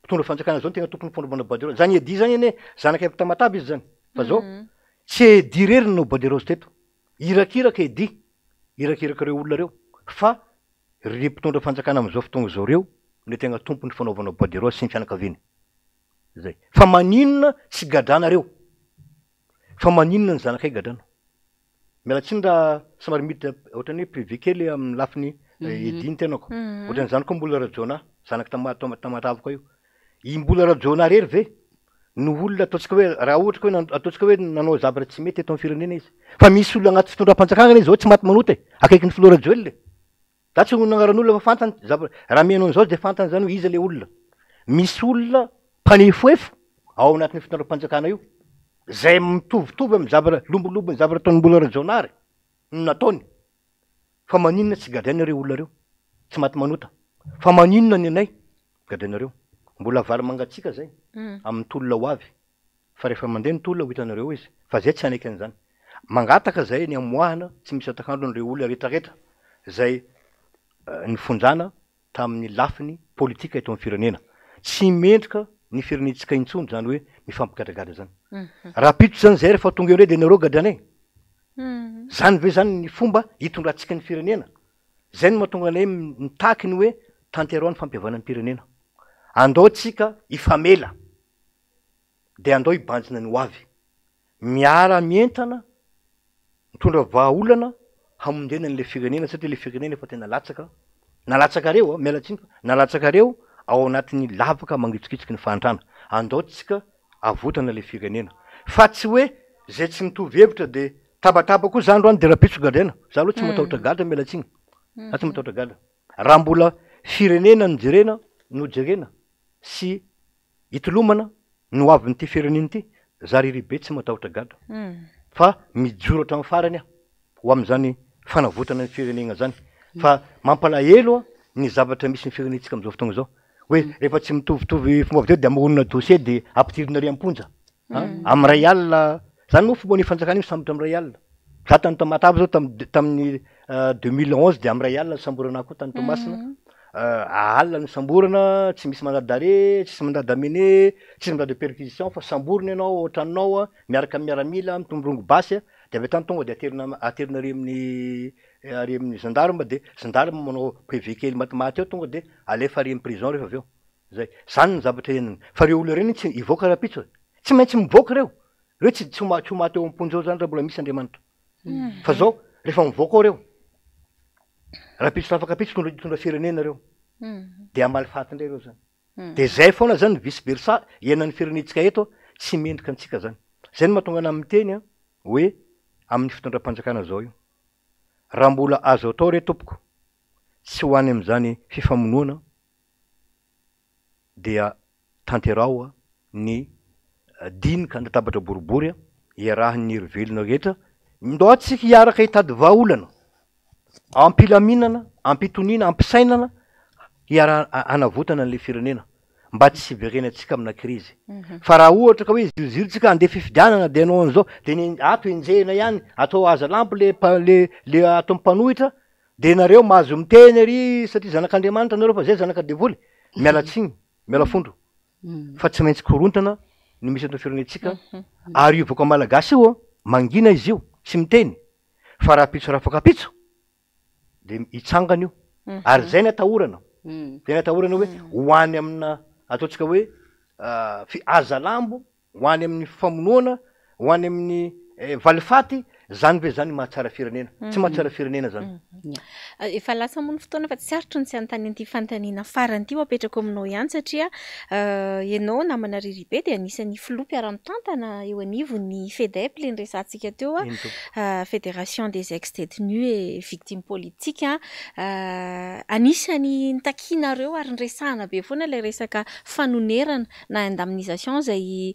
Mpitondra fanjakana zao no tena tompon'ny fanaovana bois de rose. Zany Eddy zany anie zanaka avy Tamatave izy zany. Fa zao tsy Eddy irery no nanao bois de rose teto. Irakiraka Eddy, irakiraka ireo olona ireo fa ry mpitondra fanjakana amin'izao fotoana izao ireo no tena tompon'ny fanaovana bois de rose sy ny fianakaviany. Zay. Fa maninona tsy gadranareo? Fa maninona ny zanakay gadrana? Miala tsiny raha somary miditra ohatran'ny hoe privé kely amin'ny lafiny Eddy ny tenako. Ohatran'izany koa Mbola Rajaonah, zanak'i Tamatave koa io. I Mbola Rajaonah irery ve no olona ataontsika hoe raha ohatra ka hoe ataontsika hoe nanao zavatra tsy mety eto amin'ny firenena izy. Fa misy olona anaty fitondram-panjakana anie izao tsy maty manota e, akaikin'ny filoha Rajoelina e. Za tsy honina agnaran'olona fa fantany zavatra, raha mihaino an'izao izy dia fantany zany hoe iza le olona. Misy olona mpanefoefo ao anatin'io fitondram-panjakana io, zay mitovitovy amin'ny zavatra, lombolombo ny zavatra ataon'i Mbola Rajaonary no nataony. Fa maninona tsy gadraina ireo olona ireo? Tsy maty manota. Fa maninona ny anay gadrainareo? Mbola vary mangatsiaka zay amin'ny tolona ho avy. Fa rehefa mandeha ny tolona ho hitanareo izy fa zay tsy hanaiky an'izany. Mangataka zay ny hamoahana tsy misy hatak'andro an'ireo olona retraretra zay nifonjana tamin'ny lafiny politika eto amin'ny firenena. Tsy mendrika ny firenentsika intsony zany hoe mifampigadragadra zany. Rahampitso zany zay rehefa tonga eo indray de nareo gadrana e. Zany ve zany ny fomba hitondrantsika ny firenena? Zay no mahatonga anay mitaky ny hoe tanteraho ny fampihavanam-pirenena. Andao tsika hifamela. dia andao hibanjina ny ho avy. Miara mientana, mitondra vahaolana hamonjena an'ilay firenena satria ilay firenena efa tena latsaka, nalatsakareo a, miala tsiny fa nalatsakareo ao anatin'ny lavaka mangitsikitsiky ny fahantrana. Andao tsika avotana ilay firenena. Fa tsy hoe zay tsy mitovy hevitra dia tabataba koa za androany dia rahampitso gadraina. Za aloha tsy matahotra gadra miala tsiny. Za tsy matahotra gadra. Raha mbola firenena no jerena no jerena sy Hitolomana ny ho avin'ity firenena ity, za ry Ribe tsy matahotra gadra fa mijoro hatramin'ny farany aho ho amin'izany fanavotana ny firenena zany. Fa mampalahelo ny zavatra misy ny firenentsika amin'izao fotoana izao. Hoe rehefa tsy mitovitovy fomba fijery dia amoronona dossier dia ampidirina ary am-ponja. Amin'ny iray alina, zany moa fomban'io fanjakana io misambotra amin'ny iray alina. Za tany Tamatave zao tamin'ny 2011 dia amin'ny iray alina nisamborana ahy koa tany Toamasina. Alina nisamborana, tsy misy mandat d'arrêt, tsisy mandat d'amener, tsisy mandat de perquisition fa samborina ianao ao an-tranonao miaraka amin'ny miaramila mitomborongo basy dia avy hatrany tonga dia aterina aterina ary amin'ny ary amin'ny gendarme dia gendarme manao PV kely matimaty eo tonga dia alefa ary amin'ny prison rehefa avy eo. Zay. Zany ny zavatra iainana. Fa ireo olona ireny tsy hivoaka rahampitso e. Tsy maintsy mivoaka ireo. Ireo tsy tsy ho maty ao am-ponja ao zany raha mbola misy Andriamanitra. Fa zao, rehefa mivoaka ao ireo, rahampitso sy afaka-pitso hitondra hitondra firenena ireo. Dia hamaly faty indray ireo zany. Dia zay foana zany ny vice versa iainan'ny firenentsika eto, tsy mendrika antsika zany. Zay no mahatonga anah miteny an, hoe amin'ny fitondram-panjakana zao io. Raha mbola azo atao re tompoko, tsy ho any amin'izany fifamonoana dia tanteraho ny dinika an-databatra boribory iarahan'ny hery velona rehetra, ndao tsika hiaraka hitady vahaolana am-pilaminana, am-pitoniana, am-pisainana hiara hanavotana an'ilay firenena mba tsy hiverenantsika amina krizy. Fa raha ohatra ka hoe ziriziry tsika handeha fifidianana dia hanao an'izao dia ny ato enjehina ihany, atao haza lampo le le le ato amin'ny mpanohitra Dia nareo mahazo miteny ery satria zanak'Andriamanitra nareo fa zay zanaka devoly. Miala tsiny, miala fondro. Fa tsy maintsy korontana ny misy eto amin'ny firenentsika. Ary io vahoaka malagasy io mangina izy io, tsy miteny. Fa rahampitso rafakapitso dia hitsangana io. Ary zay ny atahorana. Zay ny atahorana hoe ho any amina ataontsika hoe hazalambo Ho any amin'ny famonoana, ho any amin'ny valifaty, zany ve zany mahatsara firenena? Tsy mahatsara firenena zany. Efa lasa moa ny fotoana fa tsy aritro ny tsy hanontany an'ity fanontaniana farany ity ho apetrako aminao ihany satria ianao namana Riribe dia anisan'ny filoha mpiara-mitantana eo anivon'ny FEDEP ilay niresahantsika teo, Fédération des ex-détenus et victimes politiques. Anisan'ny nitakianareo ary niresahana be foana ilay resaka fanonerana na indemnisation izay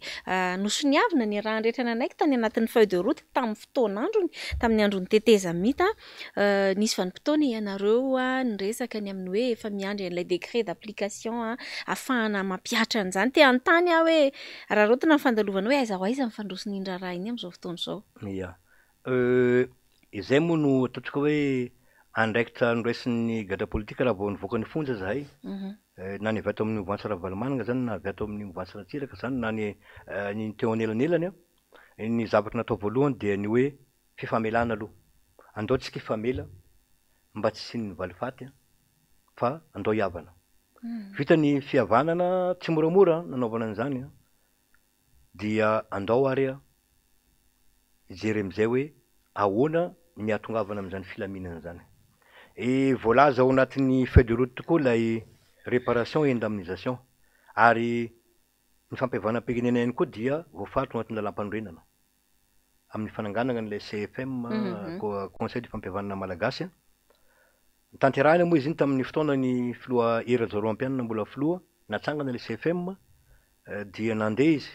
nosoniavina niarahan'ny rehetra nanaiky tany anatin'ny feuille de route tamin'ny fotoan'androny, tamin'ny andron'ny tetezamita. Nisy vanim-potoana ianareo niresaka ny amin'ny hoe efa miandry an'ilay décret d'application ahafahana mampihatra an'izany. Te hanontany aho hoe araraotina ny fandalovana hoe aiza ho aiza ny fandrosin'iny raharaha iny amin'izao fotoana izao? Ia. Izay moa no ataontsika hoe andraikitra noraisin'ny gadra politika raha vao nivoaka ny fonja izahay. Na ny avy ato amin'ny Movansa Ravalomanana izany na avy ato amin'ny Movansa Ratsiraka izany na ny ny teo anelanelany an, ny zavatra natao voalohany dia ny hoe fifamelana aloha. Andao tsika hifamela mba tsy hisian'ny valifaty an, fa andao hihavana. Vita ny fihavanana, tsy moramora nanaovana an'izany an, Dia andao ary hijery amin'izay hoe ahoana ny hahatongavana amin'izany filaminana izany. E, voalaza ao anatin'ny feuille de route tokoa ilay réparation et indemnisation. Ary ny fampihavanam-pirenena ihany koa dia voafaritra ao anatin'ny lalàmpanorenana. Amin'ny fananganana an'ilay CFM, Conseil de fampihavanana malagasy. Notanterahina moa izy iny tamin'ny fotoana ny filoha Hery Rajaonarimampianina mbola filoha, natsangana ilay CFM dia nandeha izy.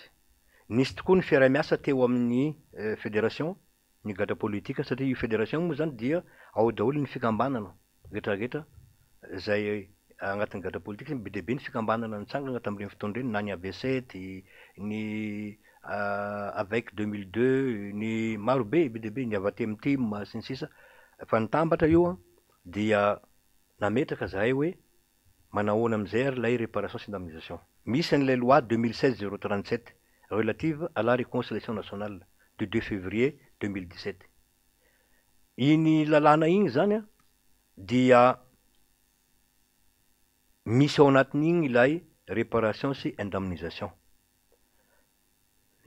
Nisy tokoa ny fiaraha-miasa teo amin'ny fédération ny gadra politika satria io fédération io moa izany dia ao daholo ny fikambanana rehetra rehetra izay agnatin'ny gadra politika, be dia be ny fikambanana nitsangana tamin'ireny fotoana ireny na ny AV7, ny avec 2002, ny maro be, be dia be, ny Avatem Team sy ny sisa Fa nitambatra io dia nametraka zahay hoe manahoana amin'izay ary ilay réparation sy indemnisation. Misy an'ilay loi 2016 037 relative à la réconciliation nationale du 2 février 2017. Iny lalàna iny izany dia misy ao anatin'iny ilay réparation sy indemnisation.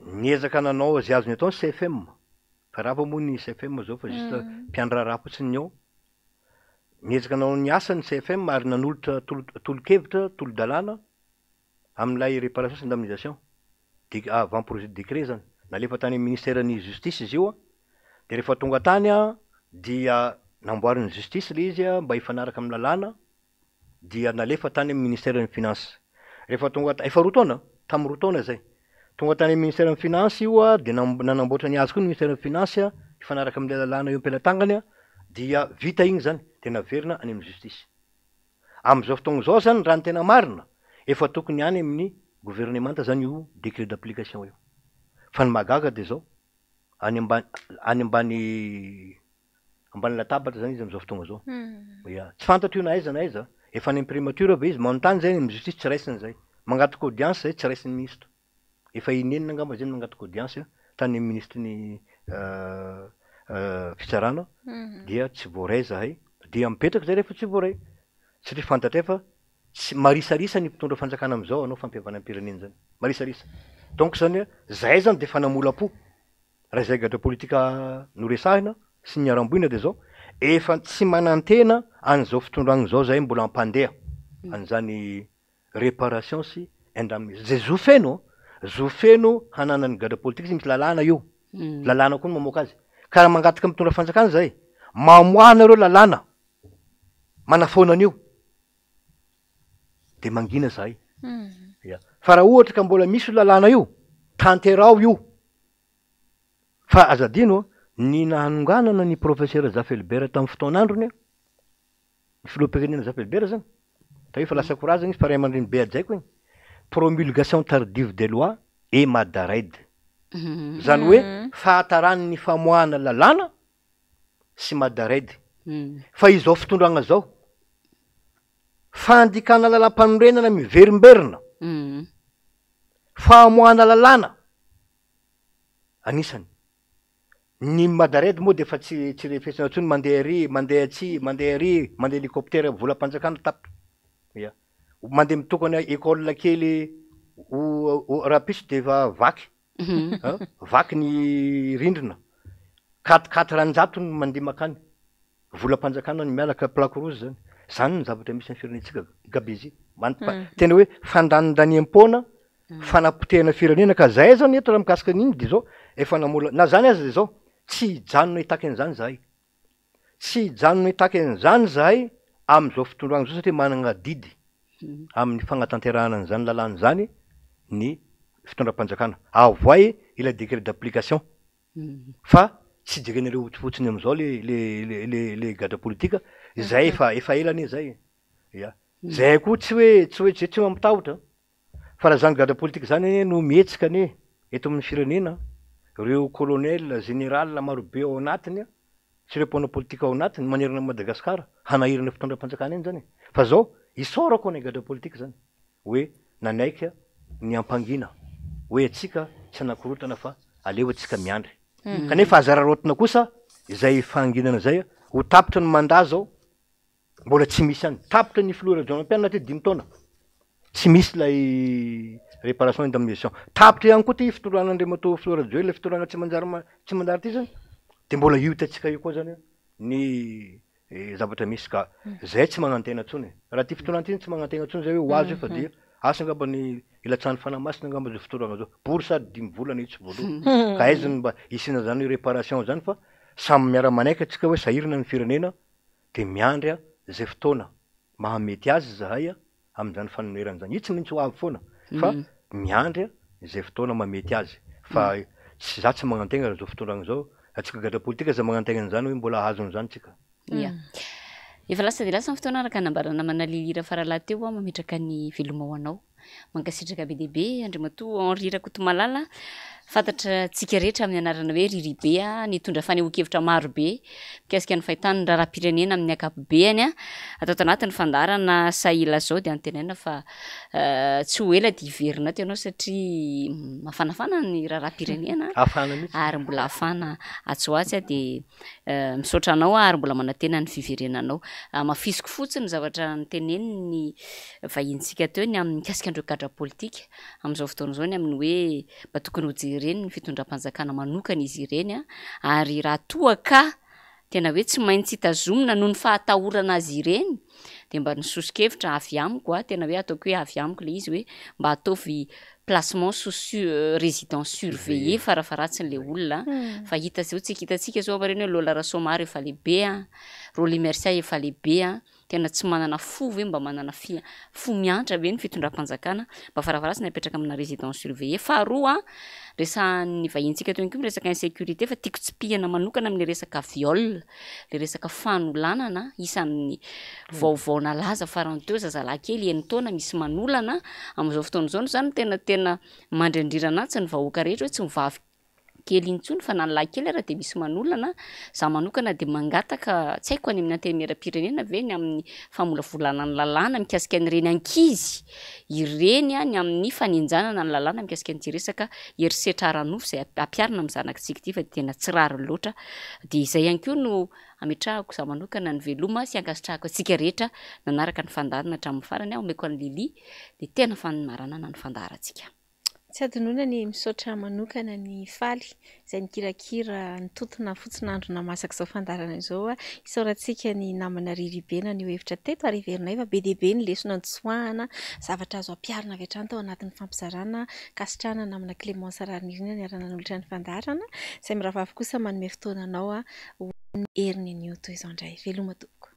Niezaka nanao izay azony atao ny CFM, fa rava moa ny CFM izao fa juste mpiandry raharaha fotsiny ny ao. Niezaka nanao ny asany ny CFM ary nanolotra tolo-kevitra, tolo-dalàna amin'ilay réparation sy indemnisation, avant projet de décret zany. Nalefa tany amin'ny ministeran'ny justice izy io an, dia rehefa tonga tany an, dia namboarin'ny justice ilay izy mba hifanaraka amin'ny lalàna, dia nalefa tany amin'ny ministeran'ny finance. Rehefa tonga, efa roa taona, tamin'ny roa taona izay. Tonga tany amin'ny ministeran'ny finance io dia nanamboatra ny azy koa ny ministeran'ny finance hifanaraka amin'ilay lalàna eo am-pelatangany. Dia vita igny zany de naverina any amin'ny justice. Amin'izao fotoagna izao zany raha ny tena marina efa tokony any amin'ny gouvernemanta zany io décret d'application io. Fa ny mahagaga de zao, any ambany any ambany ambany latabatra zany izy amin'izao fotoagna izao. Ya, tsy fantatro io na aiza na aiza, efa any amin'ny primature ve izy, manontany zay any amin'ny justice tsy raisiny zay, mangataka audience zay tsy raisin'ny ministre. Efa inenina angamba zay no nangataka audience tany amin'ny minisitry ny fitsarana dia tsy voaray zahay, dia mipetraka zay rehefa tsy voaray, satria fantatray fa tsy marisarisa ny mpitondra fanjakana amin'izao hanao fampihavanam-pirenena zany, marisarisa. Donc zany zahay zany dia efa namola-po, raha izay gadra politika noresahina sy niharam-boina dia zao, efa tsy manantena an'izao fitondrana izao zahay mbola hampandeha an'izany réparation sy indemnisation, zay zo feno, zo feno hananan'ny gadra politika izy, misy lalàna io, lalàna koa no mamoaka azy, ka raha mangataka amin'ny mpitondra fanjakana zahay, mamoaha nareo lalàna manafoana an'io, de mangina zahay, ya, fa raha ohatra ka mbola misy io lalàna io, tanteraho io, fa aza adino ny nanonganana ny professeur Zafy Albert tamin'ny fotoan'androny, Ny filoham-pirenena Zafy Albert zany, fa efa lasa korazana izy fa ray aman-dreny be hajaiko iny, promulgation tardive des lois et Madaraid. Zany hoe fahataran'ny famoahana lalàna sy Madaraid. Fa izao fitondrana zao, fandikana lalàmpanorenana miverimberina, famoahana lalàna anisany. Ny madared moa dia efa tsy tsy refesina intsony mandeha ery mandeha atsy mandeha ery mandeha hélicoptère volam-panjakana tapitra ya mandeha mitokana école kely ho ho rahampitso dia efa vaky an vaky ny rindrina quatre quatre an-jatony no mandeha makany Volam-panjakana no miala ka plaque rouge zany. Zany ny zavatra misy amin'ny firenentsika Gabegie. Tena hoe fandanindaniam-poana, fanapotehana firenena ka zahay zany eto raha mikasika an'iny de zao efa namola, na zany aza de zao, tsy hijanona hitaky an'izany zahay. Tsy hijanona hitaky an'izany zahay amin'izao fitondrana izao satria manana adidy amin'ny fagnatanterahana an'izany lalàna izany ny fitondram-panjakana. Avoay ilay décret d'application. Fa tsy jerenareo fotsiny amizao le le le le le gadra politika, zay efa efa ela anie zay e, ya, zay koa tsy hoe tsy hoe tsy mampitahotra fa raha zany gadra politika zany anie no mihetsika anie eto amin'ny firenena, reo colonel, général marobe ao anatiny an, sy reo mpanao politika ao anatiny manerana an'i Madagasikara hanahirana fitondram-panjakana eny zany e, fa zao isaorako anay gadra politika zany. hoe nanaiky ny hampangina hoe antsika tsy hanakorontana fa aleo antsika miandry. Kanefa aza araraotina kosa izay fahanginana izay, ho tapitra ny mandat zao, mbola tsy misy ihany. Tapitra ny filoha Rajaonarimampianina aty dimy taona, tsy misy ilay réparation indemnisation. Tapitra ihany koa ity fitondrana Andriamatoa filoha Rajoelina, fitondrana tsy manjary tsy mandary ity zany, de mbola io hitantsika io koa zany ny zavatra misy ka zay tsy magnantena tsony e. Raha ty fotoana ty tsy magnantena tsony zay hoe ho azo io fa dia asa angamba ny ilatsahan'ny fanahy masina angamba zao fotoana zao. Bory sady dimy volana io tsy voaloa. Ka aiza no mba hisiana zany réparation zany fa samy miara-manaiky antsika hoe sahirana ny firenena dia miandry zay fotoana mahamety azy zahay amin'izany fanonerana izany. Io tsy maintsy ho avy foana fa miandry izay fotoana mahamety azy fa tsy za tsy magnantegna raha zao fitondragna zao, antsika gadra politika aza magnantegna an'izany hoe mbola hahazo an'izany tsika. Ia. Efa lasa dia lasa ny fotoana araka ny nambaran'ny namana Lily Rafaralahy teo aho mametraka ny veloma ho anao. Mankasitraka be dia be Andriamatoa Henri Rakotomalala, fantatra tsika rehetra amin'ny anarana hoe Riri Be, nitondra fanehoan-kevitra maro be mikasika ny fahitany ny raharaham-pirenena amin'ny ankapobeany. Atao tanatin'ny fandaharana Sahy Ilazao dia antenaina fa tsy ho ela dia hiverina ato ianao satria mafanafana ny raharaham-pirenena ary mbola hafana atsy ho atsy dia Misaotra anao aho ary mbola manantena ny fiverenanao. Hamafisiko fotsiny ny zavatra notenenin'ny vahinintsika teo ny amin'ny mikasika an'ireo gadra politika amin'izao fotoana izao ny amin'ny hoe mba tokony hojereny ny fitondram-panjakana manokana izy ireny ary raha toa ka tena hoe tsy maintsy tazomina noho ny fahatahorana azy ireny dia mba ny soso-kevitra avy amiko a, tena hoe ataoko hoe avy amiko ilay izy hoe mba ataovy placement sous résidence surveillée farafaharatsiny le olona fa hita zao tsika hitantsika zao avareny hoe Lola Rasoamaro efa lehibe a, Rolly Mercia efa lehibe a, Tena tsy manana fo ve mba manana fi fo miantra ve ny fitondram-panjakana mba farafaharatsiny apetraka amina résidence surveillée. Faharoa, resahan'ny vahinintsika teo ihany koa ny resaka insécurité fa tiako tsipihana manokana amin'ilay resaka viol, ilay resaka fanolanana, isan'ny vaovao nalaza farany teo zazalahy kely enin-taona misy manolana, amin'izao fotoana izao izany tena tena mandry andriran'antsy ny vahoaka rehetra hoe tsy ny vavy kely intsony fa na ny lahy kely ara dia misy manolana, za manokana dia mangataka tsy haiko any amin'ny antenimieram-pirenena ve ny amin'ny famolavolana ny lalàna mikasika an'ireny ankizy ireny ny amin'ny fanenjanana ny lalàna mikasika an'ity resaka herisetra ara-nofo izay ampiharina amin'ny zanakitsika ity fa dia tena tsy rariny loatra dia izay ihany koa no ametrahako za manokana ny veloma sy ankasitrahako antsika rehetra nanaraka ny fandaharana hatramin'ny farany aho omeko an'i Lily dia tena fanomaranana ny fandaharantsika. Tsy adinoina ny misaotra manokana an'i Faly izay nikirakira nitontona fotsin'andro nahamasaka izao fandaharana izao. Isaorantsika ny namana Riribe naneho hevitra teto ary heverinay fa be dia be ny lesona notsoahana, zavatra azo ampiharina avy hatrany tao anatin'ny fampizarana. Ankasitrahana ny namana Clémence Raharinirina niara-nanolotra ny fandaharana. Izay mirahavavy kosa manome fotoana anao ho amin'ny heriny anio toy izao indray. Veloma tompoko.